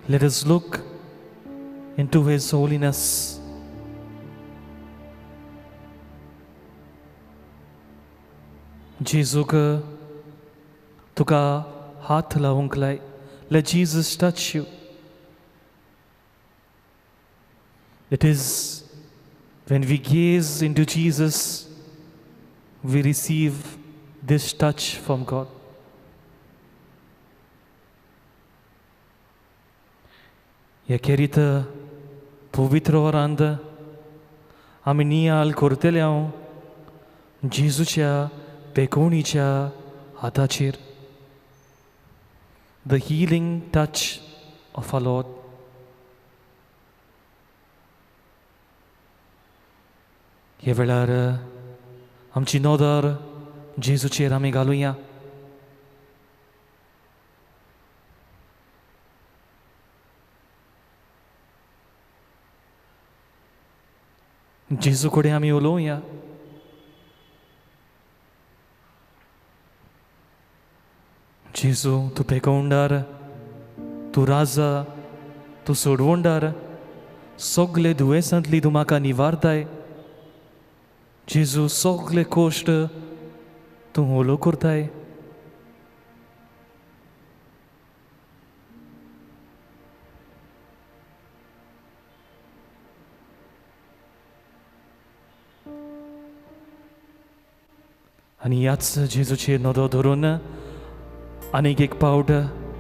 Let us look into His holiness. जेजूक तुका हात लावंक लाय. Let Jesus touch you. It is when we gaze into Jesus, we receive this touch from God. ह्या खेरीत पवित्र वरांत आमी नियाल करतले हांव जेजूच्या बेकोणीच्या हाताचेर. The healing touch of our Lord. ह्या वेळार आमची नदर जेजूचेर आमी घालुया. जेजू कडेन आमी उलोवया. जेजू, तूं पेकोवंडार, तूं राजा, तूं सोडवंडार, सगळे दुयेंसांतली तूं म्हाका निवारताय. जेजू, सगळे कश्ट तूं होलो करताय. आनी ह्याच जेजूचेर नदर धरून आनीक एक पावट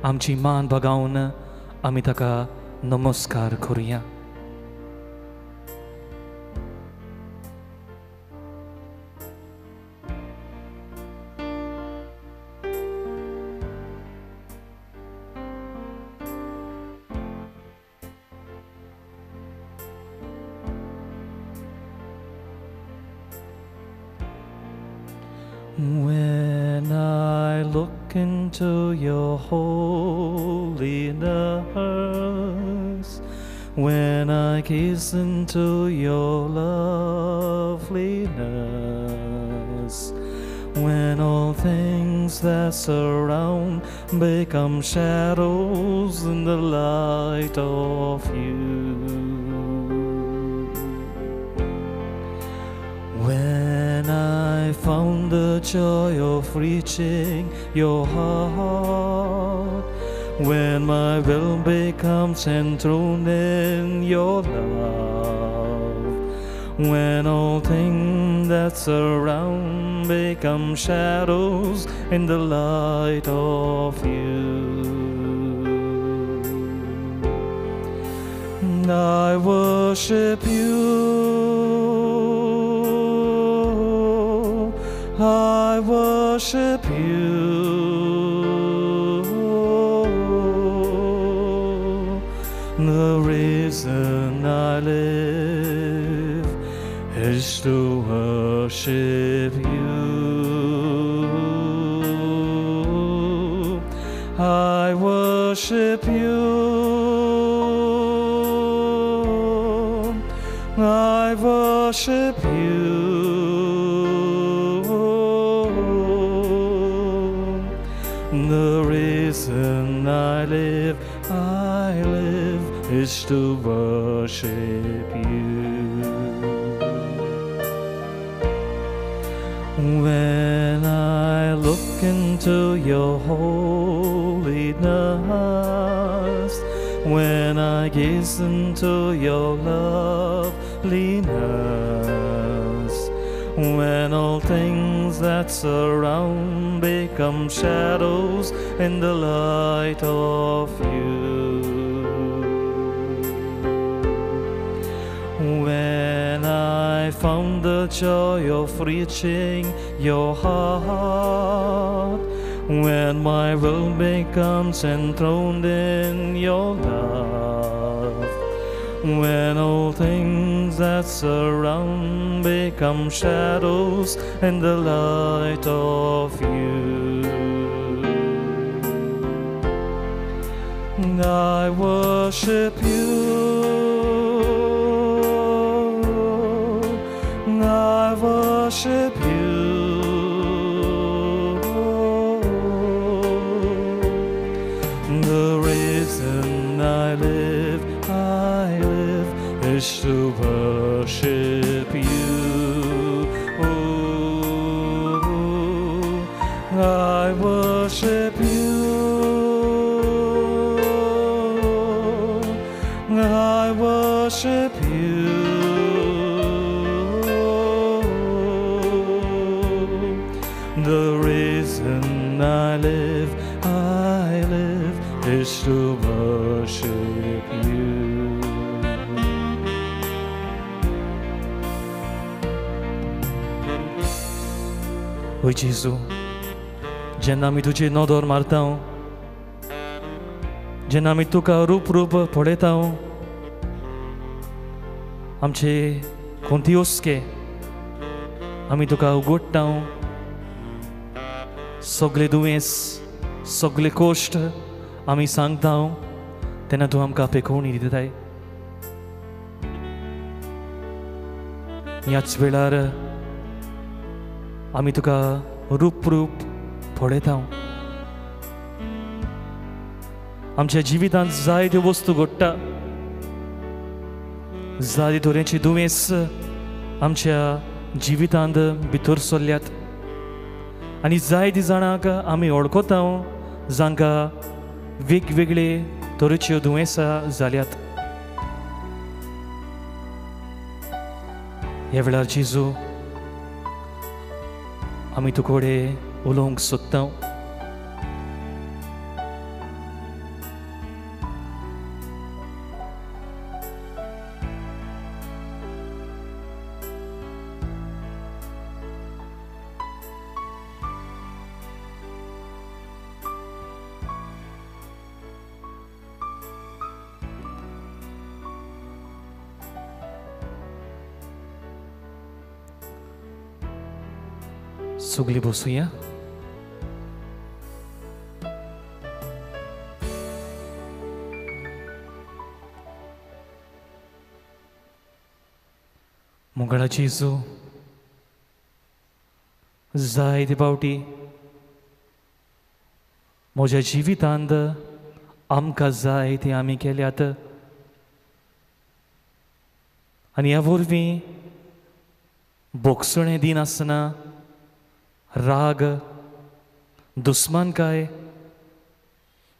आमची मान बगावन आमी ताका नमस्कार करुया. When I look into your holiness, when I gaze into your loveliness, when all things that surround become shadows in the light of you. When I found the joy of reaching your heart, when my will becomes enthroned in your love, when all things that surround become shadows in the light of you. I worship you, I worship you, The reason I live is to worship you. I worship you, I worship you. The reason I live is to worship you. When I look into your holiness, when I gaze into your loveliness, when all things that surround become shadows in the light of you. When I found the joy of reaching your heart, When my will becomes enthroned in your love, when all things that surround become shadows in the light of you. I worship you, I worship you. The reason I live is to worship you. Oh, I worship you, I worship you. The reason I live is to worship you. ओय जेजू, जेन्ना आमी तुजी नदर मारता, जेन्ना आमी तुका रूप रूप पळयता, आमचे कोणती हुस्के आमी तुका उगडटा, सगळे दुयेंस सगळे कश्ट आमी सांगता, तेन्ना तूं आमकां पेकोवणी दिताय. ह्याच वेळार आमी तुका रूप रूप पळयता. आमच्या जिवितांत जायत्यो वस्तू घडटा, जायते तरेचे दुयेंस आमच्या जिवितांत भितर सरल्यात आनी जायते जाणांक आमी वळखता जांकां वेगवेगळे तरेच्यो दुयेंसां जाल्यात. ह्या वेळार जेजू आमी तुकडे उलोवंक सोदता. सगळीं बसुया. मोगाळा जेजू, जायते फावटी म्हज्या जिवितांत आमकां जाय तें आमी केल्यात आनी ह्या वरवीं भोगसणें दिनासतना राग, दुस्मानकाय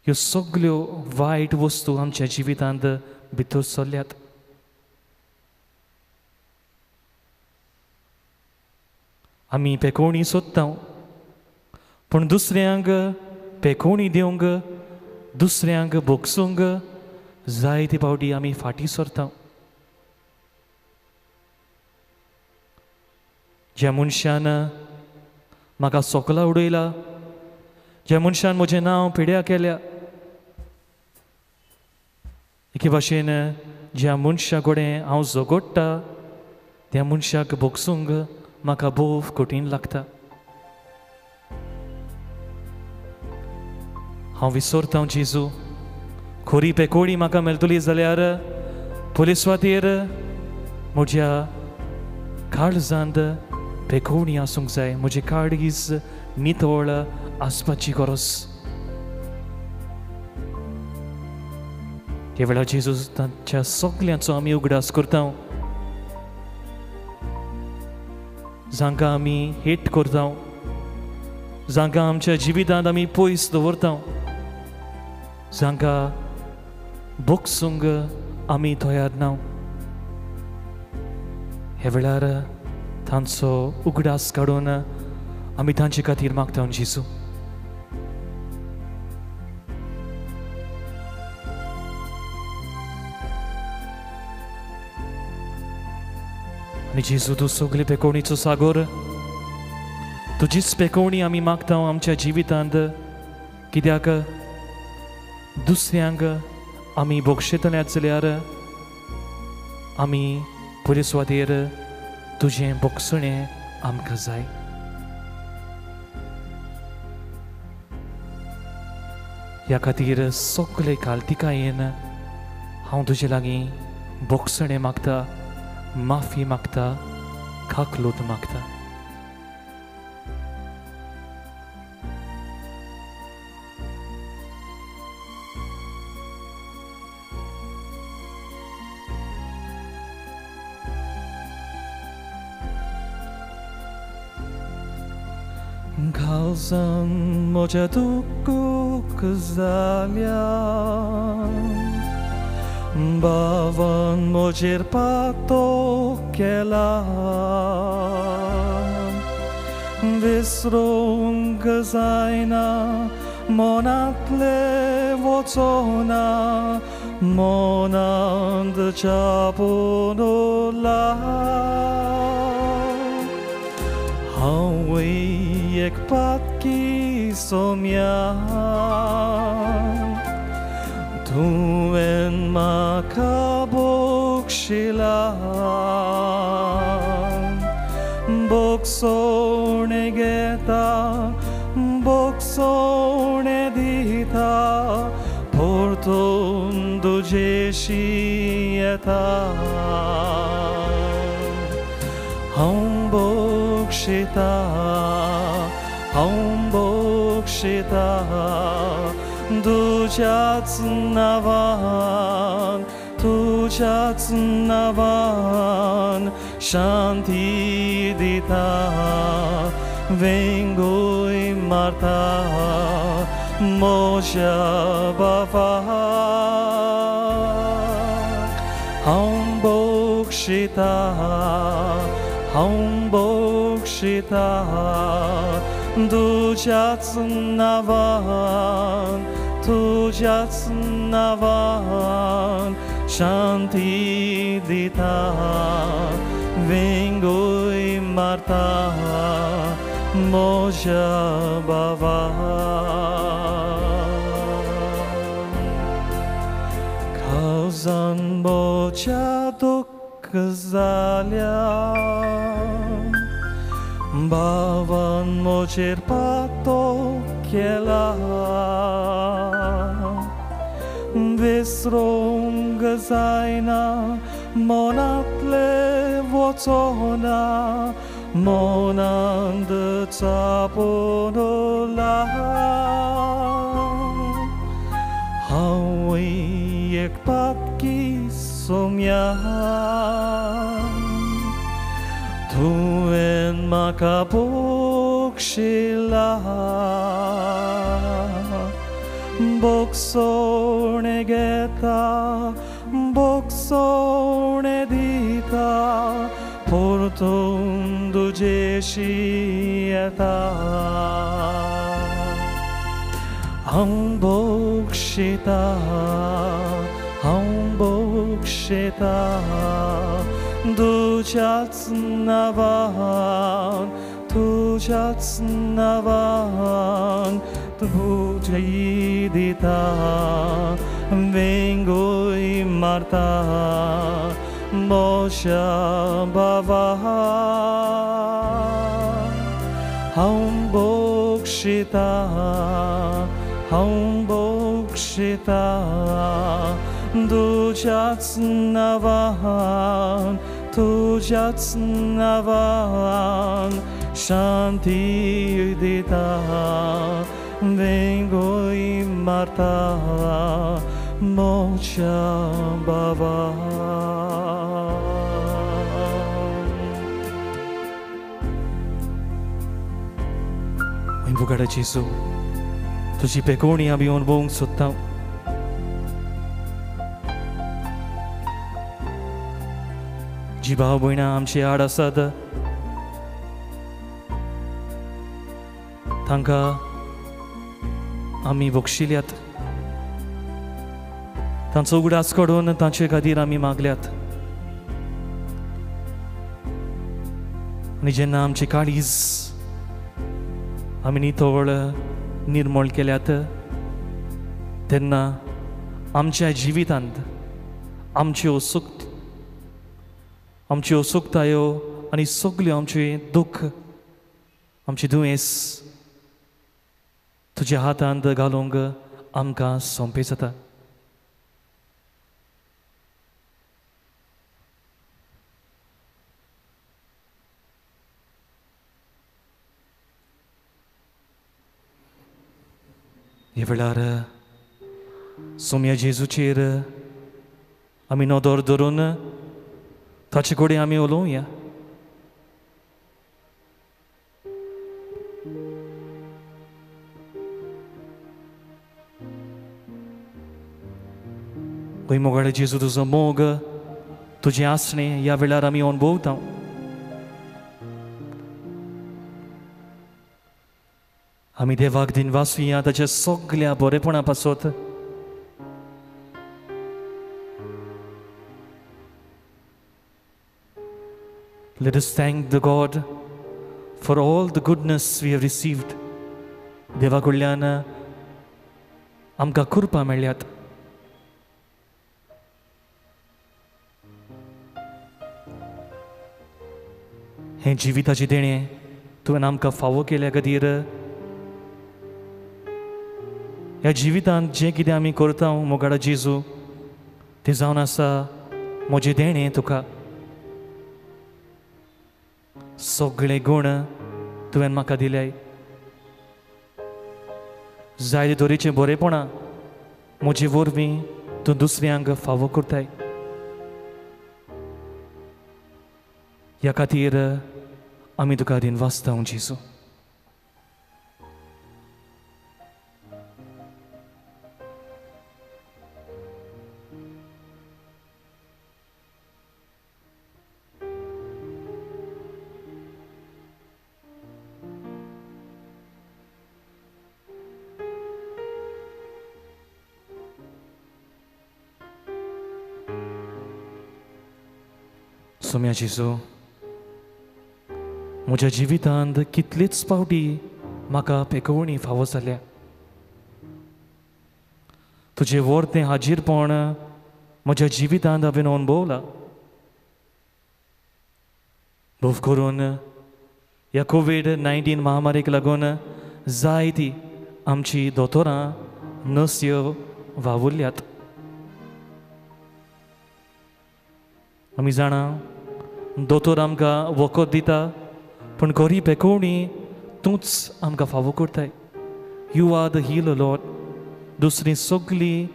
ह्यो सगल्यो वायट वस्तू आमच्या जिवितांत भितर सरल्यात. आमी पेकोवणी सोदता, पूण दुसऱ्यांक पेकोवणी दिवंक, दुसऱ्यांक भोगसूंक जायते फावटी आमी फाटीं सरता. ज्या मनशान म्हाका सोकला उडयला, ज्या मनशान म्हजें नांव पिड्या केल्या, एके भाशेन ज्या मनशा कडेन हांव झगडटा त्या मनशाक भोगसूंक म्हाका भोव कठीण लागता. हांव विसरता जेजू, खरी पेकोडी म्हाका मेळटली जाल्यार पुलिसवातीर म्हज्या काळजांत पेकोवणी आसूंक जाय, म्हजें काळीज नितळ आसपाची गरज. त्या वेळार जेजू तांच्या सगल्यांचो आमी उगडास करता, जांकां आमी हेट करता, जांकां आमच्या जिवितांत आमी पयस दवरता, जांकां भोगसूंक आमी तयार ना. ह्या वेळार तांचो उगडास काडून आमी तांचे खातीर मागता जेजू. आनी जेजू, तूं सगळे पेकोवणीचो सागोर, तुजीच पेकोवणी आमी मागता आमच्या जिवितांत, कित्याक दुसऱ्यांक आमी भोगशेतले जाल्यार आमी पयले सुवातेर तुजें भोगसणें आमकां जाय. ह्या खातीर सगळे कालतिकायेन हांव तुजे लागीं भोगसणें मागता, माफी मागता, काकलूत मागता. काळजान म्हज्या दुख्ख जाल्या, भावान म्हजेर पातो केला, विसरूंक जायना मनांतलें वचना, मनांत छापून उरला. हांवूय एक पातकी सोम्या, तुवें म्हाका बक्षिला, बक्षोणे घेता, बक्षोणे दिता, परतून तुजेशी येता. हांव बक्षिता, हांव बक्षिता, तुज्याच नांवान, तुज्याच नांवान शांती दिता, वेंगूय मारता म्हज्या बाबा. हांव बक्षिता, हांव बक्षिता, तुज्याच नांवान, तुज्याच नांवान शांती दिता, वेंगूय मारता म्हज्या बाबा. काळजान म्हज्या दुख्ख जाल्या, भावान म्हजेर पातो केला, विसरूंक जायना मनांतलें वचना, मनांत छापून उरला. हांवूय एक पातकी सोम्या, तुवें म्हाका बक्षिला, बक्षोणे घेता, बक्षोणे दिता, परतून तुजेशी येता. हांव बक्षिता, हांव बक्षिता, तुज्याच नांवान, तुज्याच नांवान तुजी दिता, वेंगूय मारता म्हज्या बाबा. हांव बक्षिता, हांव बक्षिता, तुज्याच नांवान, तुज्याच नांवान शांती दिता, वेंगूय मारता म्हज्या बाबा. बुगाडा जेजू, तुजी पेकोवणी आमी अणभवूंक सोदता. जी भाव भयणां आमचे आड आसात तांकां आमी बक्षिल्यात, तांचो उगडास काडून तांचे खातीर आमी मागल्यात. आनी जेन्ना आमची काळीज आमी नितळ निर्मळ केल्यात तेन्ना आमच्या जिवितांत आमच्यो सुखतायो आनी सगल्यो आमचें दुख्ख आमचें दुयेंस तुज्या हातांत घालूंक आमकां सोंपें जाता. ह्या वेळार सोम्या जेजूचेर आमी नदर धरून ताचे कडेन आमी उलोवया. खंय मोगाळे जेजू, तुजो मोग, तुजें आसणें ह्या वेळार आमी अणभवता. आमी देवाक दिनवासुया ताच्या सगल्या बरेपणा पासत. Let us thank the God for all the goodness we have received. देवा कडल्यान आमकां कृपा मेळ्ळ्यात. हें जिविताचें देणें तुवें आमकां फावो केल्या खातीर ह्या जिवितांत जें कितें आमी करता मोगाडा जेजू तें जावन आसा म्हजें देणें तुका. सगळे गूण तुवें म्हाका दिल्याय, जायते तरेचें बरेपणां म्हजे वरवीं तूं दुसऱ्यांक फावो करताय. ह्या खातीर आमी तुका दिनवासता जेजू. सोम्या जेजू, म्हज्या जिवितांत कितलेच फावटी म्हाका पेकोवणी फावो जाल्या. तुजें वर्तें हाजीरपण म्हज्या जिवितांत हांवें अणभवलां. भोव करून ह्या कोवीड-19 महामारीक लागून जायती आमची दोतोरां नर्स्यो वावुरल्यात. आमी जाणा दोतोर आमकां वखद दिता, पूण खरी पेकोवणी तूंच आमकां फावो करताय. You are the healer Lord. दुसरी सगळीं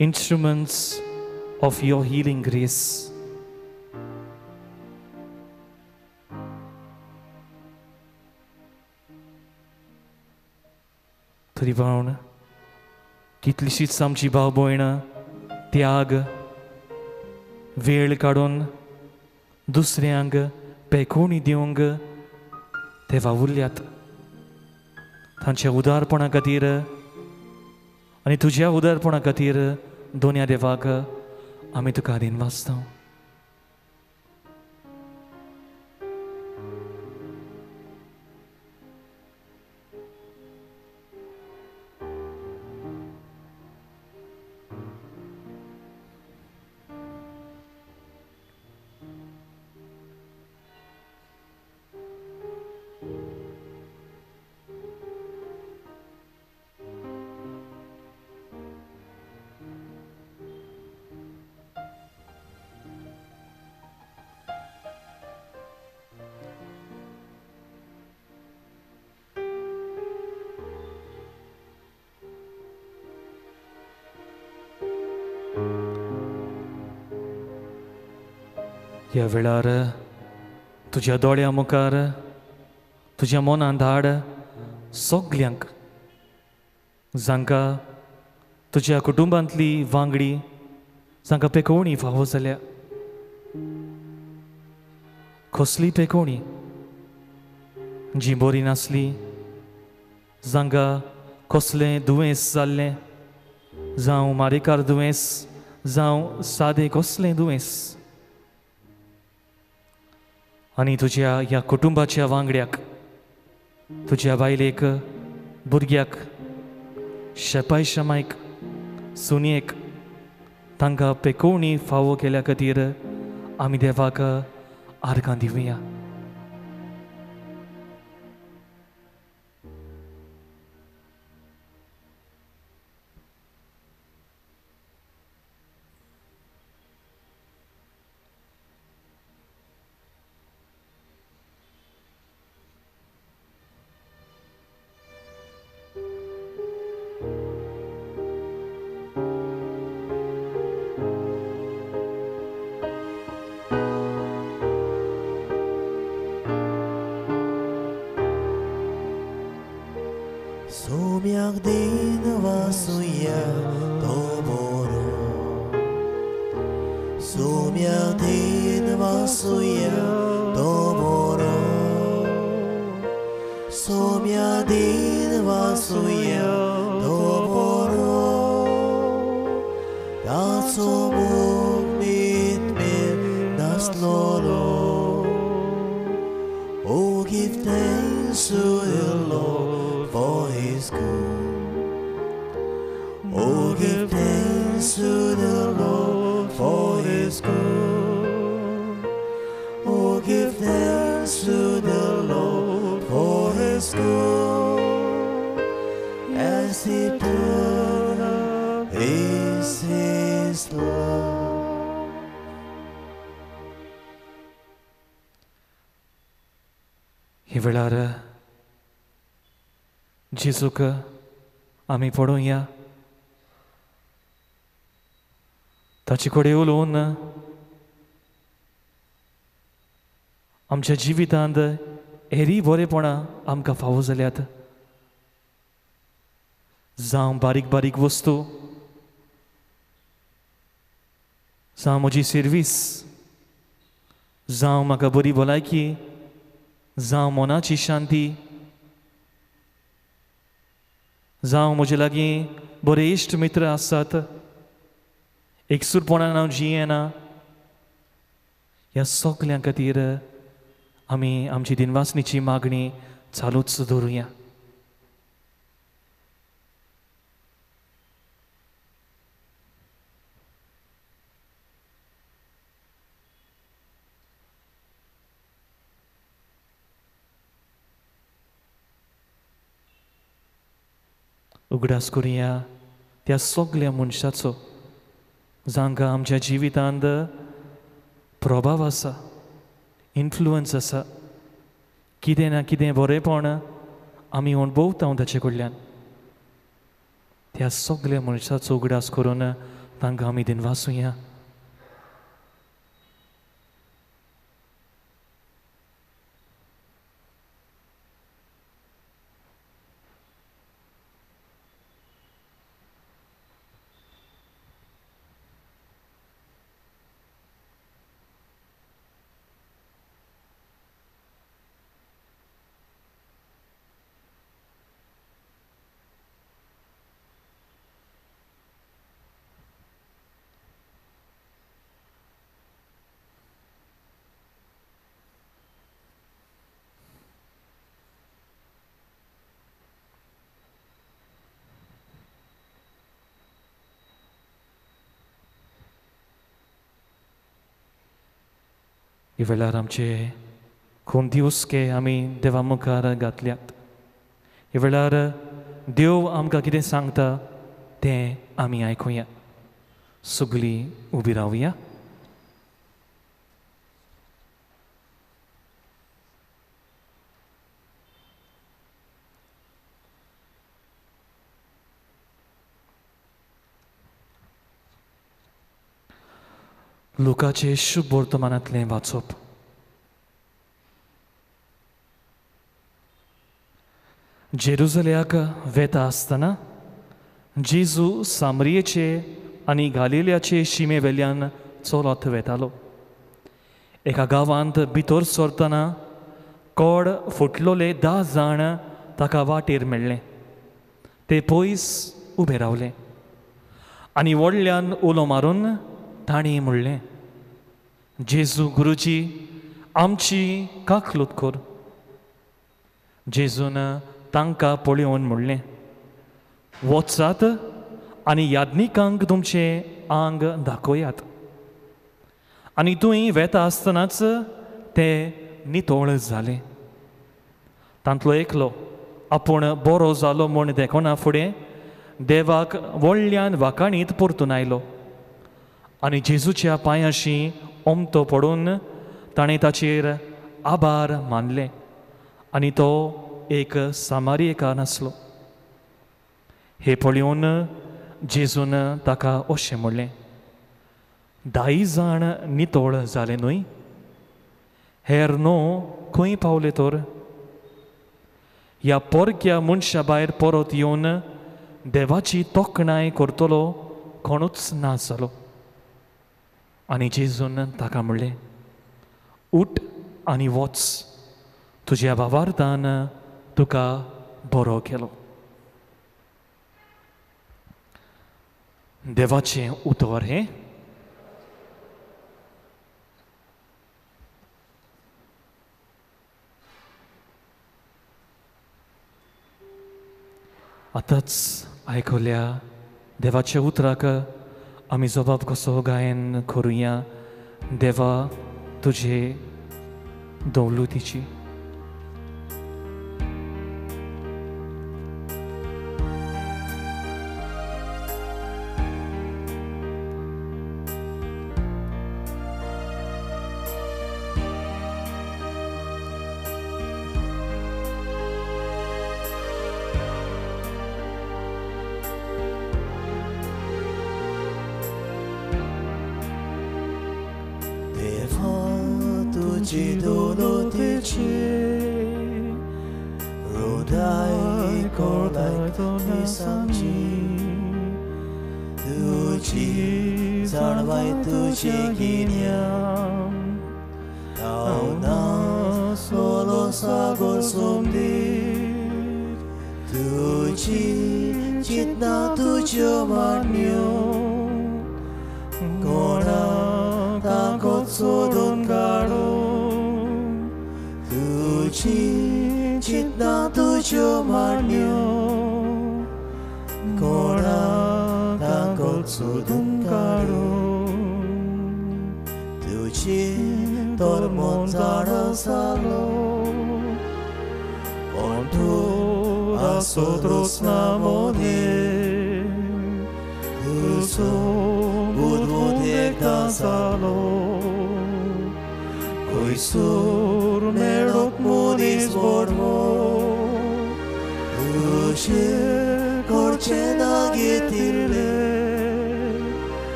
instruments of your healing grace. तरी पावन कितलीशीच आमची भाव भयणां त्याग वेळ काडून दुसऱ्यांक पेकोवणी दिवंक ते वावुरल्यात. तांच्या उदारपणा खातीर आनी तुज्या उदारपणा खातीर दोनया देवाक आमी तुका दिनवासता. ह्या वेळार तुज्या दोळ्या मुखार तुज्या मनान धाड सगल्यांक जांकां तुज्या कुटुंबांतली वांगडी जांकां पेकोवणी फावो जाल्या. कसली पेकोवणी जी बरी नासली, जांकां कसलें दुयेंस जाल्लें, जावं मारेकार दुयेंस, जावं सादें कसलें दुयेंस. आनी तुज्या ह्या कुटुंबाच्या वांगड्याक, तुज्या बायलेक, भुरग्याक, शेपाय शमायक, सुनयेक तांकां पेकोवणी फावो केल्या खातीर आमी देवाक आर्गां दिवया. Somiak din vasuya toboro, Somiak din vasuya toboro, Somiak din vasuya toboro, Tatsumuk nitmir nasloro. Oh, give thanks to the Lord, for His good. Oh, give thanks to the Lord for His good. Oh, give thanks to the Lord for His good. As eternal is His love. हे वेळार जेजूक आमी पळोवया, ताचे कडेन उलोवन आमच्या जिवितांत हेरी बरेपणां आमकां फावो जाल्यात, जावं बारीक बारीक वस्तू, जावं म्हजी सर्वीस, जावं म्हाका बरी भलायकी, जावं मनाची शांती, जावं म्हजे लागीं बरे इश्ट मित्र आसात, एकसूरपणान हांव जियेना, ह्या सगल्यां खातीर आमी आमची दिनवासणीची मागणी चालूच दवरुया. उगडास करुया त्या सगल्या मनशाचो जांकां आमच्या जिवितांत प्रभाव आसा, इन्फ्लुयन्स आसा, कितें ना कितें बरेंपण आमी अणभवता ताचे कडल्यान. त्या सगल्या मनशाचो उगडास करून तांकां आमी दिनवासुया. ह्या वेळार आमचे कोणती हुस्के आमी देवा मुखार घातल्यात. ह्या वेळार देव आमकां कितें सांगता तें आमी आयकुया. सगळीं उबी रावया. लुकाचे शुभ वर्तमानांतलें वाचप. जेरुजल्याक वेता आसतना जेजू सामरियेचे आनी गालिलियाचे शिमे वेल्यान चलत वेतालो. एका गांवांत भितर सरतना कोड फुटलोले 10 जाण ताका वाटेर मेळ्ळे. ते पयस उबे रावले आनी व्हडल्यान उलो मारून तांणी म्हणलें, जेजू गुरुजी, आमची काकलूत कर. जेजून तांकां पळोवन म्हणलें, वचात आनी याज्ञिकांक तुमचें आंग दाखयात. आनी तुंय वेता आसतनाच ते नितळ जाले. तांतलो एकलो आपूण बरो जालो म्हूण देखना फुडें देवाक व्हडल्यान वाखाणीत परतून आयलो आनी जेजूच्या पांयांशी ओमतो पडून ताणें ताचेर आभार मानले. आनी तो एक सामारियेकार आसलो. हे पळोवन जेजून ताका अशें म्हणलें, 10 जाण नितळ जाले न्हय? हेर 9 खंय पावले तर? ह्या पोरक्या मनशा भायर परत येवन देवाची तोखणाय करतलो कोणूच ना जालो. आनी जेजून ताका म्हणलें, उठ आनी वच, तुज्या भावार्थान तुका बरो केलो. देवाचें उतर हें. आतांच आयकल्या देवाच्या उतराक आमी जबाब कसो गायन करुया. देवा तुजे दौलतीची.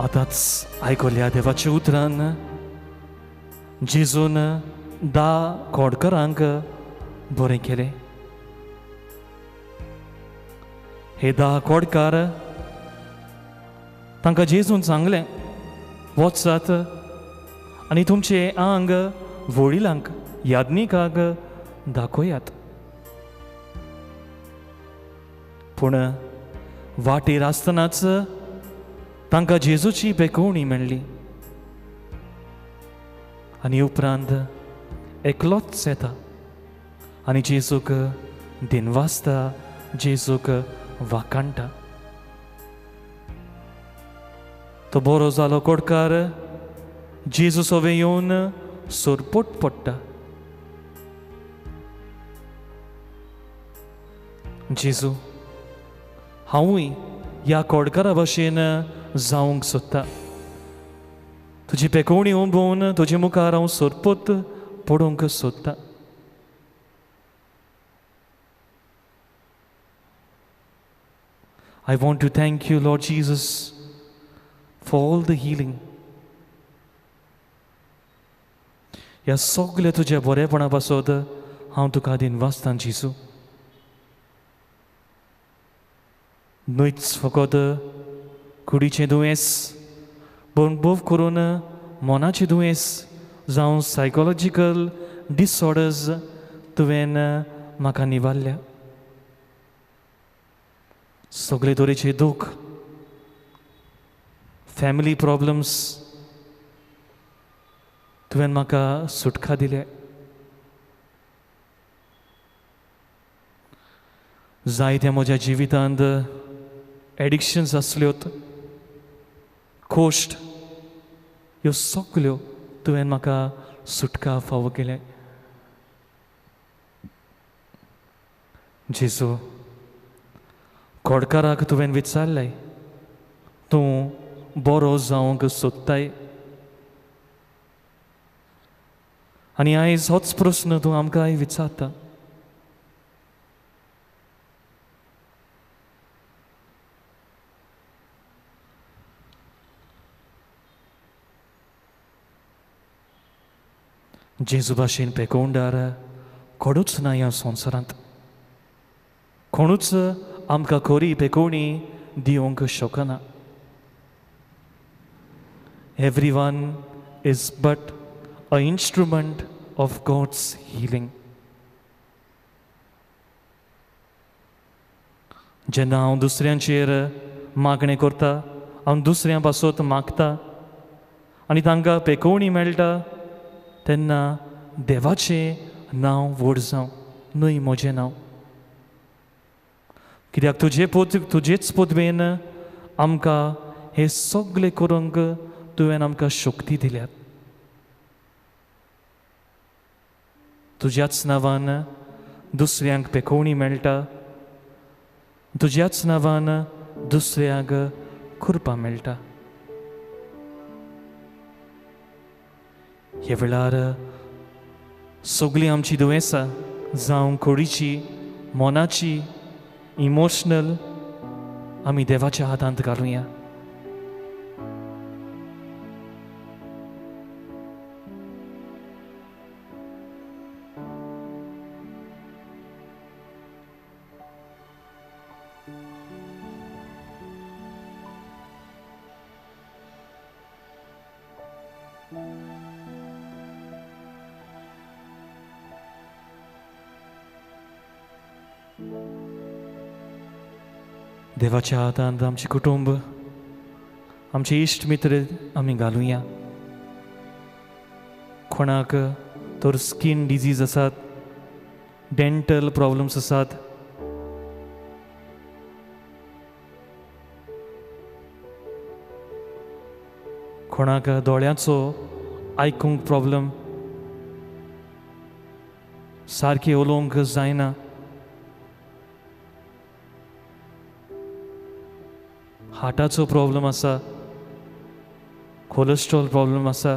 आतांच आयकल्या देवाच्या उतरान जेजून 10 खोडकरांक बरें केलें. हे 10 खोडकार तांकां जेजून सांगलें, वचात आनी तुमचें आंग व्हडिलांक याज्ञिकांक दाखयात. पूण वाटेर आसतनाच तांकां जेजूची बेकोवणी मेळ्ळी आनी उपरांत एकलोच येता आनी जेजूक दिनवासता, जेजूक वाखाणटा. तो बरो जालो कोडकार जेजू सवे येवन सरपोट पडटा. जेजू, हांवूय ह्या कोडकारा भशेन जावंक सोदता. तुजी पेकोवणी उबोवन तुजे मुखार हांव सरपोत पडूंक सोदता. I want to thank you, Lord Jesus, for all the healing. ह्या सगल्या तुज्या बरेपणा पासत हांव तुका दिनवासतां जेजू. न्हयच फकत कुडीचें दुयेंस पूण भोव करून मनाचें दुयेंस जावं सायकोलॉजिकल डिसऑर्डर्स तुवें म्हाका निवारल्या. सगळे तरेचे दूख, फॅमिली प्रॉब्लम्स तुवें म्हाका सुटका दिल्या. जायत्या म्हज्या जिवितांत एडिक्शन्स आसल्योत, कोश्ट, ह्यो सगल्यो तुवें म्हाका सुटका फावो केल्या. जेजू, कोडकाराक तुवें विचारलें, तूं बरो जावंक सोदताय? आनी आयज होच प्रस्न तूं आमकांय विचारता. जेजू भाशेन पेकोवंडार कोणूच ना ह्या संवसारांत, कोणूच आमकां खरी पेकोवणी दिवंक शकना. Everyone is but a instrument of God's healing. जेन्ना हांव दुसऱ्यांचेर मागणें करता, हांव दुसऱ्यां पासत मागता आनी तांकां पेकोवणी मेळटा, तेन्ना देवाचें नांव व्हड जावं, न्हय म्हजें नांव. कित्याक तुजेच पदवेन आमकां हें सगळें करूंक तुवें आमकां शक्ती दिल्यात. तुज्याच नांवान दुसऱ्यांक पेकोवणी मेळटा, तुज्याच नांवान दुसऱ्यांक कृपा मेळटा. ह्या वेळार सगळीं आमची दुयेंसां जावं कुडीची, मनाची, इमोशनल, आमी देवाच्या हातांत घालुया. देवाच्या हातांत आमचें कुटुंब, आमचे इश्ट मित्र आमी घालुया. कोणाक तर स्कीन डिजीज आसात, डेंटल प्रॉब्लम्स आसात, कोणाक दोळ्यांचो आयकूंक प्रॉब्लम, सारकें उलोवंक जायना, हार्टाचो प्रॉब्लम आसा, कोलेस्ट्रॉल प्रॉब्लम आसा,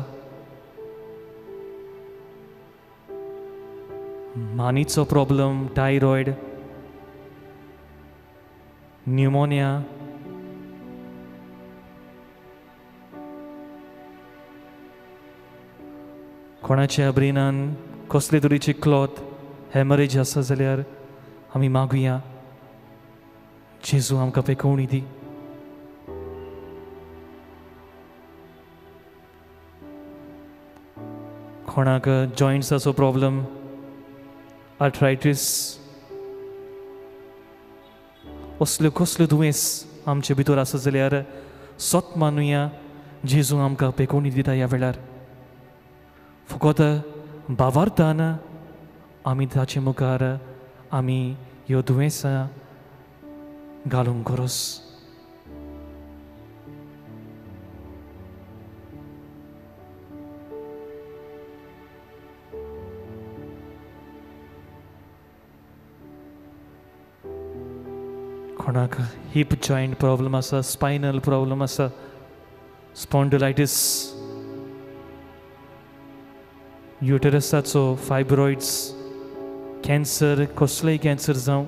मानीचो प्रॉब्लम, थायरॉयड, न्युमोनिया, कोणाच्या ब्रेनान कसले तरेचे क्लॉथ, हॅमरेज आसा जाल्यार आमी मागुया, जेजू आमकां पेकोवणी दी. कोणाक जॉयंट्साचो प्रॉब्लम, आर्थरायटीस, असल्यो कसल्यो दुयेंस आमचे भितर आसा जाल्यार सत मानुया, जेजू आमकां पेकोवणी दिता. ह्या वेळार फकत भावार्थान आमी ताचे मुखार आमी ह्यो दुयेंसां घालूंक गरज. कोणाक हिप जॉयंट प्रॉब्लम आसा, स्पायनल प्रॉब्लम आसा, स्पॉन्डिलायटीस, युटेरसाचो फायब्रॉइड्स, कॅन्सर, कसलेय कॅन्सर जावं,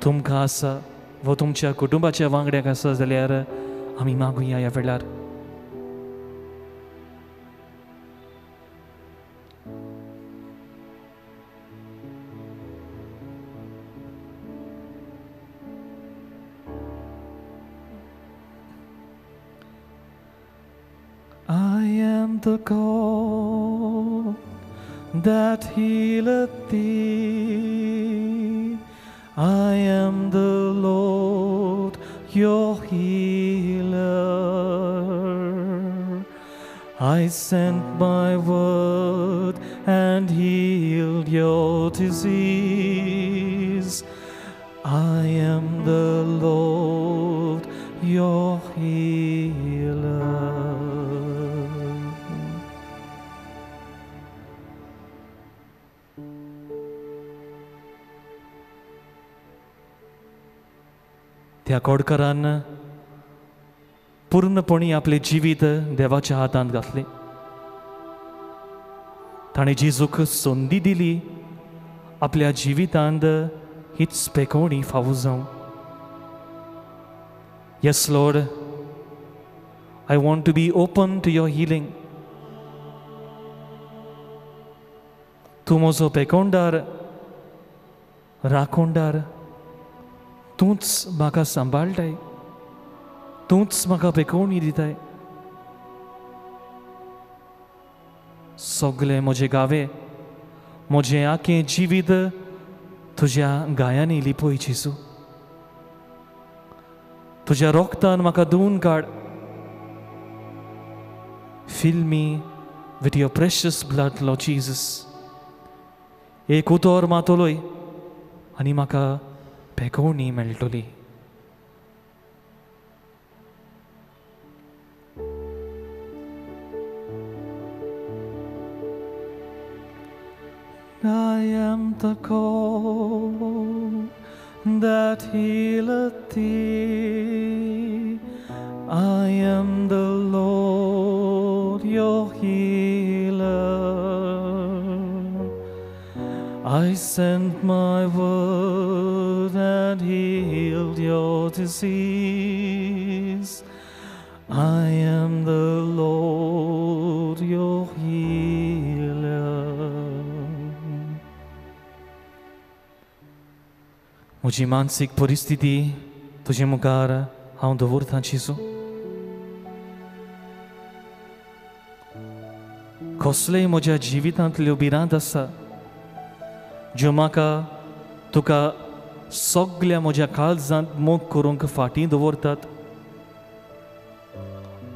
तुमकां आसा वा तुमच्या कुटुंबाच्या वांगड्याक आसा जाल्यार आमी मागुया ह्या वेळार. am the God that healeth thee. I am the Lord, your healer. I sent my word and healed your disease. I am the Lord, your healer. त्या कोडकरान पूर्णपणी आपले जिवीत देवाच्या हातांत घातलें. ताणें जेजूक संदी दिली आपल्या जिवितांत हीच पेकोवणी फावो जावं. Yes Lord, I want to be open to your healing. तूं म्हजो पेकोवणदार, राखणदार, तूंच म्हाका सांबाळटाय, तूंच म्हाका पेकोवणी दिताय. सगळे म्हजे गावे, म्हजें आखें जिवीत तुज्या गायांनी लिपय जेजू. तुज्या रोगतान म्हाका धुवन काड. Fill me with your precious blood, Lord Jesus. एक उतर मातलोय आनी म्हाका पेकोवणी मेळटली. I am the God that healeth thee. I am the Lord, your healer. I sent my word and healed your disease. I am the Lord, your healer. म्हजी मानसीक परिस्थिती तुजे मुखार हांव दवरतां जेजू. कसलेय म्हज्या जिवितांतल्यो भिरांत आसा ज्यो म्हाका तुका सगल्या म्हज्या काळजांत मोग करूंक फाटीं दवरतात.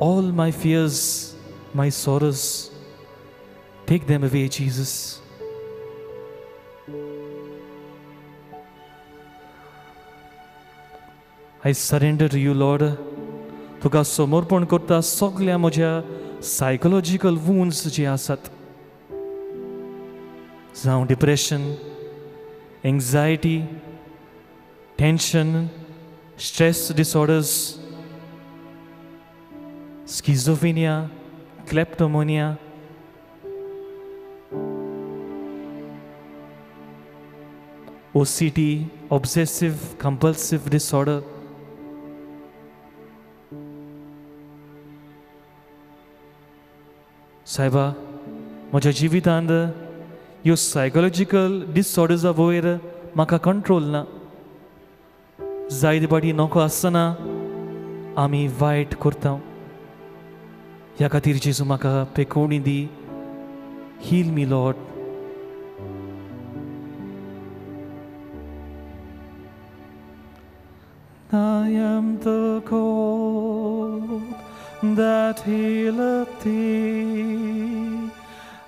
All my fears, my sorrows, take them away, Jesus. I surrender to you, Lord. तुका समर्पण करता सगल्या म्हज्या सायकोलॉजिकल वुंड्स जे आसात, जावं depression, anxiety, tension, stress disorders, schizophrenia, kleptomania, OCD, obsessive compulsive disorder, सायबा म्हज्या जिवितांत ह्यो सायकोलॉजिकल डिसऑर्डर्सा वयर म्हाका कंट्रोल ना. जायते फावटी नको आसतना आमी वायट करता. ह्या खातीर जेजू म्हाका पेकोवणी दी. Heal me Lord. I am the God that healeth thee.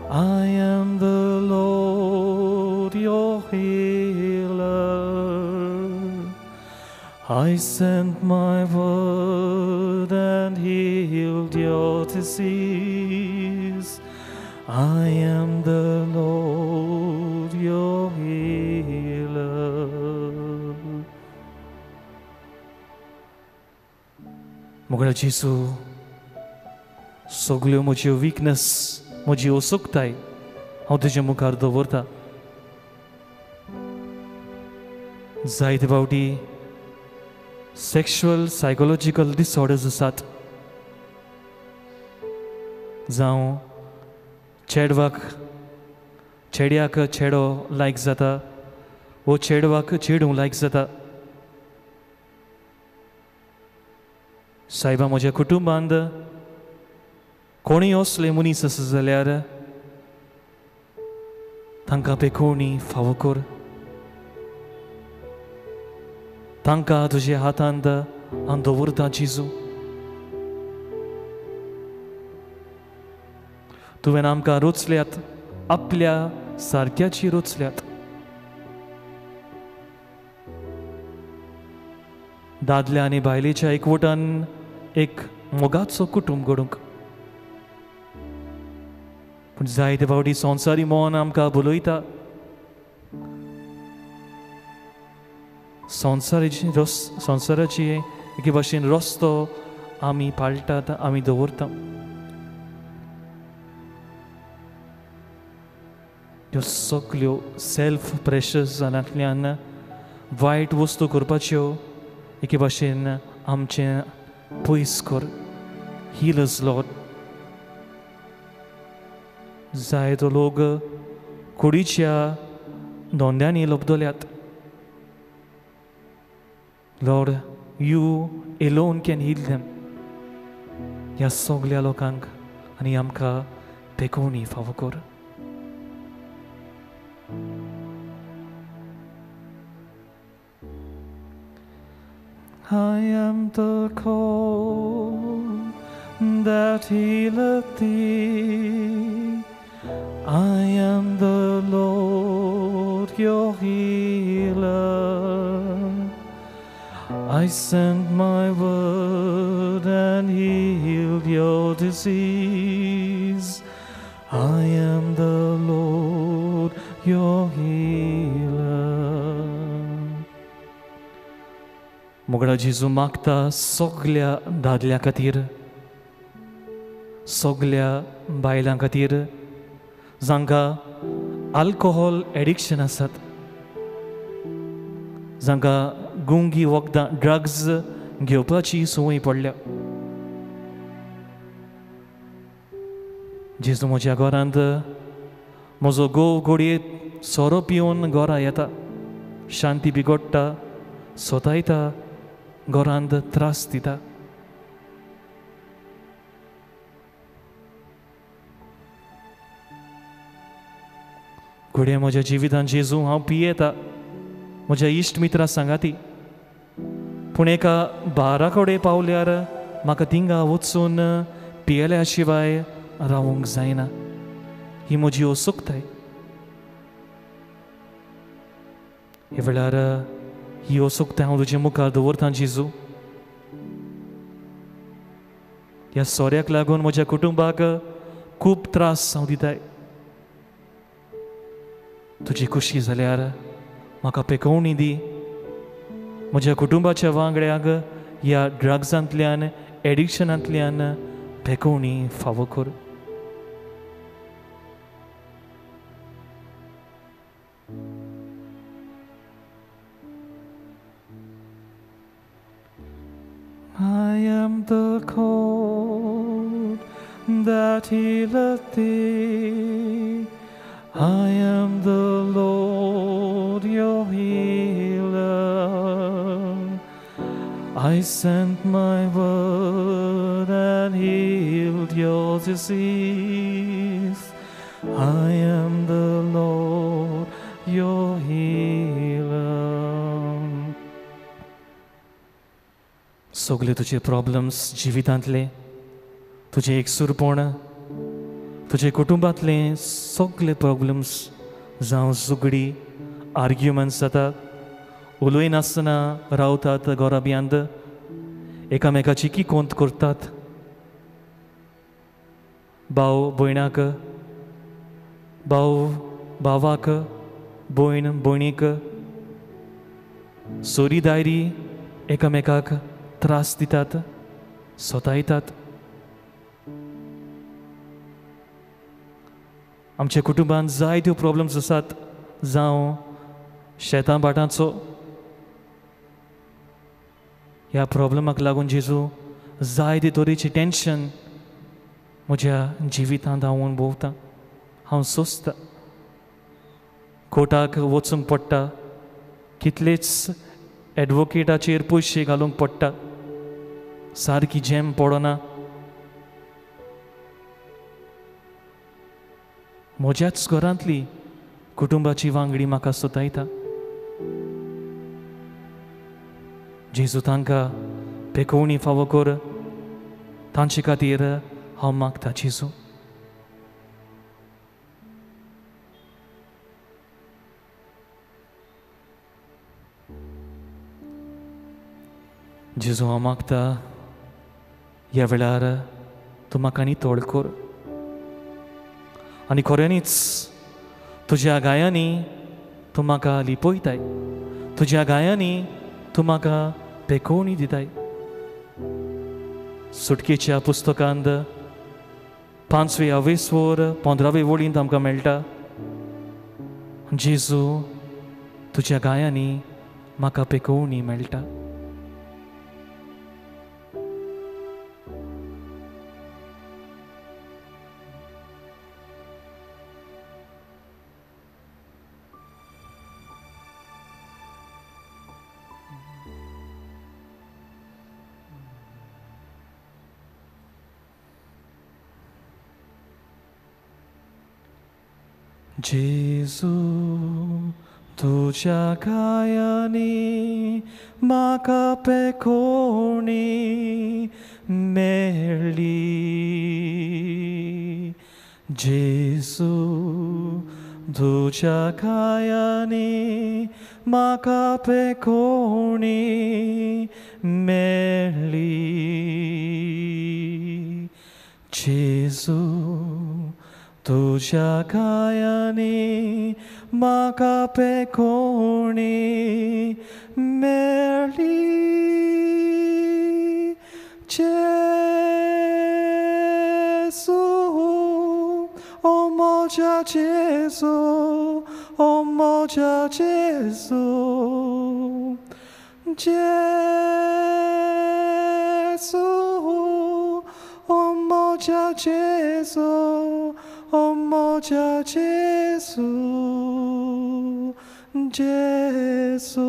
I am the Lord, your healer. I sent my word and healed your disease. I am the Lord, your healer. मोगळ्या जेजू, सगल्यो म्हज्यो विकनस, म्हजी असुकताय हांव तुजे मुखार दवरता. जायते फावटी सेक्शुअल सायकोलॉजिकल डिसऑर्डर्स आसात, जावं चेडवाक चेड्याक चेडो लायक जाता वो चेडवाक चेडूं लायक जाता. सायबा म्हज्या कुटुंबांत कोणूय असले मनीस आसा जाल्यार तांकां पेकोवणी फावो कर, तांकां तुज्या हातांत हांव दवरता जेजू। तुवें आमकां रोचल्यात, आपल्या सारक्याची रोचल्यात। दादल्या आनी बायलेच्या एकवटान एक मोगाचो कुटुंब घडूंक, पूण जायते फावटी संवसारी मन आमकां भुलयता। संवसाराची एके भाशेन रस्तो आमी पाळटात, आमी दवरता। ह्यो सगल्यो सेल्फ प्रेशर्सांतल्यान वायट वस्तू करपाच्यो एके भाशेन आमचें पयस कर। Heal us Lord. जायतो लोक कुडीच्या धोंद्यांनी लब्दल्यात। Lord, you alone can heal them. ह्या सगल्या लोकांक आनी आमकां पेकोवणी फावो कर। I am the coal that healeth thee. I am the Lord your healer. I sent my word and healed your disease. I am the Lord your healer. मोगडा जेजू मागता सगल्या दादल्या खातीर, सगल्या बायलां खातीर जांकां आल्कोहोल एडिक्शन आसात, जांकां गुंगी वखदां ड्रग्स घेवपाची संवय पडल्या। जेजू म्हज्या घरांत म्हजो घोव घोडये सोरो पिवन घरा येता, शांती बिगडटा, सोतायता, घरांत त्रास दिता। घडये म्हज्या जिवितांत जेजू हांव पियेता म्हज्या इश्ट मित्रां सांगाती, पूण एका बारा कडेन पावल्यार म्हाका थिंगा वचून पियेल्या शिवाय रावूंक जायना। ही म्हजी असुकताय। हे वेळार ही असुकताय हांव तुजे मुखार दवरता जेजू। ह्या सोऱ्याक लागून म्हज्या कुटुंबाक खूब त्रास हांव दिताय। तुजी खुशी जाल्यार म्हाका पेकोवणी दी। म्हज्या कुटुंबाच्या वांगड्याक ह्या ड्रग्सांतल्यान एडिक्शनांतल्यान पेकोवणी फावो कर। I am the coal that healeth thee. I am the Lord your healer. I sent my word and healed your disease. I am the Lord your healer. सगळे तुझे प्रॉब्लम्स जिवितांतले, तुझे एकसूरपण, तुझे कुटुंबांतले सगळे प्रॉब्लम्स, जावं झगडी, आर्ग्युमेंट्स जातात, उलयनासतना रावतात घराब्यांत, एकामेकाची किकोंत करतात, भाव भयणाक, भाव भावाक, भयण भयणीक, सोरी दायरी एकामेकाक त्रास दितात, सोतायतात। आमच्या कुटुंबांत जायत्यो प्रॉब्लम्स आसात, जावं शेतां भाटांचो। ह्या प्रॉब्लमाक लागून जेजू जायते तरेचें टेंशन म्हज्या जिवितांत हांव अणभवतां, हांव सोंसतां। कोर्टाक वचूंक पडटा, कितलेच एडवोकेटाचेर पयशे घालूंक पडटा, सारकी जेम पडना। म्हज्याच घरांतली कुटुंबाची वांगडी म्हाका सतायता. जेजू तांकां पेकोवणी फावो कर, तांचे खातीर हांव मागता जेजू. जेजू हांव मागता ह्या वेळार तूं म्हाका नितळ कर आनी खऱ्यांनीच तुज्या गायांनी तूं म्हाका लिपयताय, तुज्या गायांनी तूं म्हाका पेकोवणी दिताय. सुटकेच्या पुस्तकांत 5वे अवेस्वर 15वे वळींत आमकां मेळटा, जेजू तुज्या गायांनी म्हाका पेकोवणी मेळटा. जेजू तुज्या गायांनी म्हाका पेकोवणी मेळ्ळी. जेजू तुज्या गायांनी म्हाका पेकोवणी मेळ्ळी. जेजू तुज्या गायांनी म्हाका पेकोवणी मेळ्ळी. जेजू ओ म्हज्या जेजू, ओ म्हज्या जेजू, जेजू ओ म्हज्या जेजू, ओ म्हज्या जेजू, जेजू.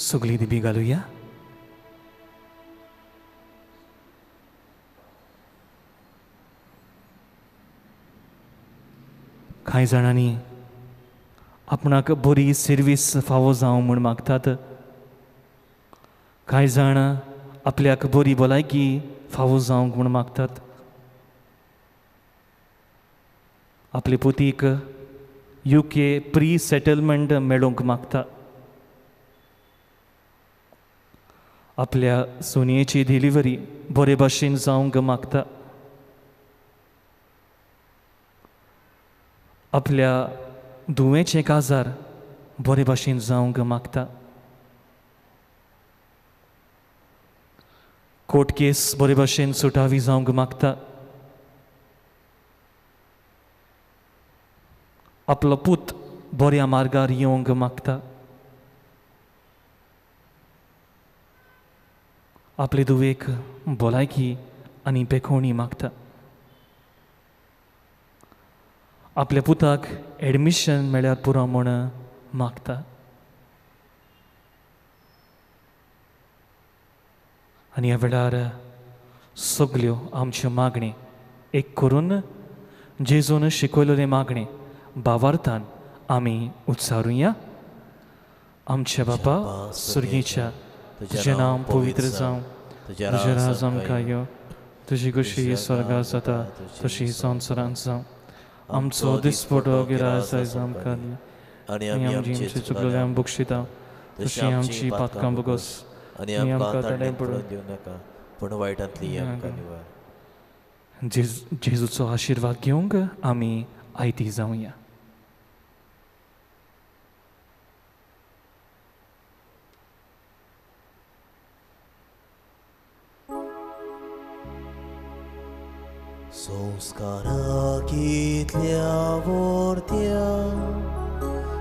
सगळी दिबी घालुया. कांय जाणांनी आपणाक बरी सर्वीस फावो जावं म्हूण मागतात, कांय जाण आपल्याक बरी भलायकी फावो जावंक म्हूण मागतात, आपले पुतीक UK pre सेटलमेंट मेळोवंक मागता, आपल्या सुनयेची डिलिव्हरी बरे भाशेन जावंक मागता, आपल्या धुवेचें काजार बरे भाशेन जावंक मागता, कोर्ट केस बरे भाशेन सुटावी जावंक मागता, आपलो पूत बऱ्या मार्गार येवंक मागता, आपले धुवेक भलायकी आनी पेखोवणी मागता, आपल्या पुताक एडमिशन मेळ्यार पुरो म्हूण मागता. आनी ह्या वेळार सगल्यो आमच्यो मागणी एक करून जेजून शिकयलेलें मागणें भावार्थान आमी उच्चारुया. आमच्या बापा सुर्गीच्या, तुजें नांव पवित्र जावं, तुजें राज आमकां यो, तुजी खुशी स्वर्गार जाता तशी संवसारांत जावं. आमचो दिसपटो गिरास आयज आमकां दी आनी आमची चुकलेल्या बक्षिता तशी आमची पातकां भोगोस आनी आमकां ताणें पडून दिवं नाका, पूण वायटांतली आमकां निवार. जेजूचो आशिर्वाद घेवंक आमी आयती जावया. संस्कारा कितल्या वर्त्या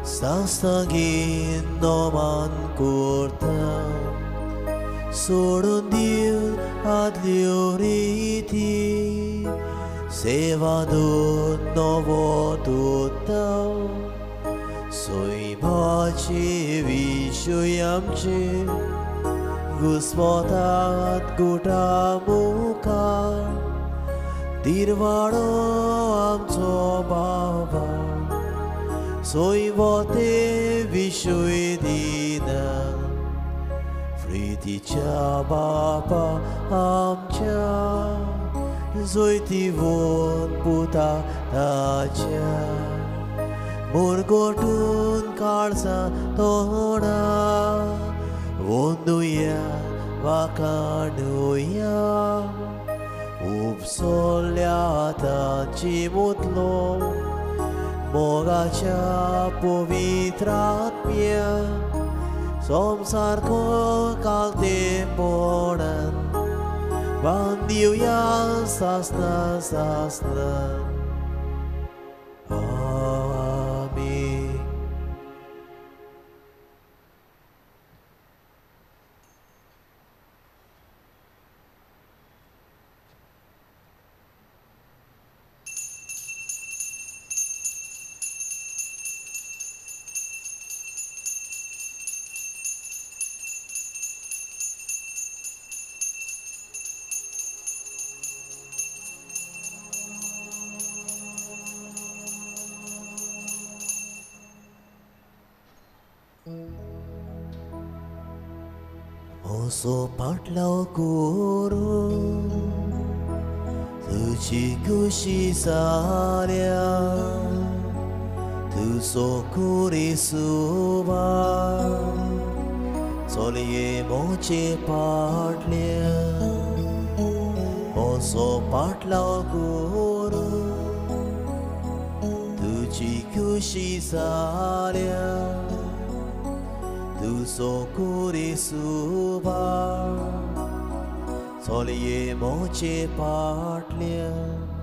सास्तागीन नोमान करता, सोडून दिवन आदल्यो रिती सेवा दोन नवो दोता, सैमाचे विशय आमचे घुस्मतात गुटा मुखार दिरवाडो आमचो बाबा सैमते विशय दिना प्रितीच्या बापा आमच्या जैतिवंत पुता ताच्या मुरगोटून काळसा तोडा वंदुया वाकाणुया उपसोल्या ताची मुतलो मोगाच्या पवित्रात्म्या संसारको कालतेपणान बांदिवया सासना सासना. आमेन. मोसो पाटलाव करून तुजी खुशी जाल्या तुजो कुरी सुवार चलये मोचे पाटल्या मोसो पाटलाव करून तुजी खुशी जाल्या तुजो कुरी सुवार चलये मोचे पाटल्या.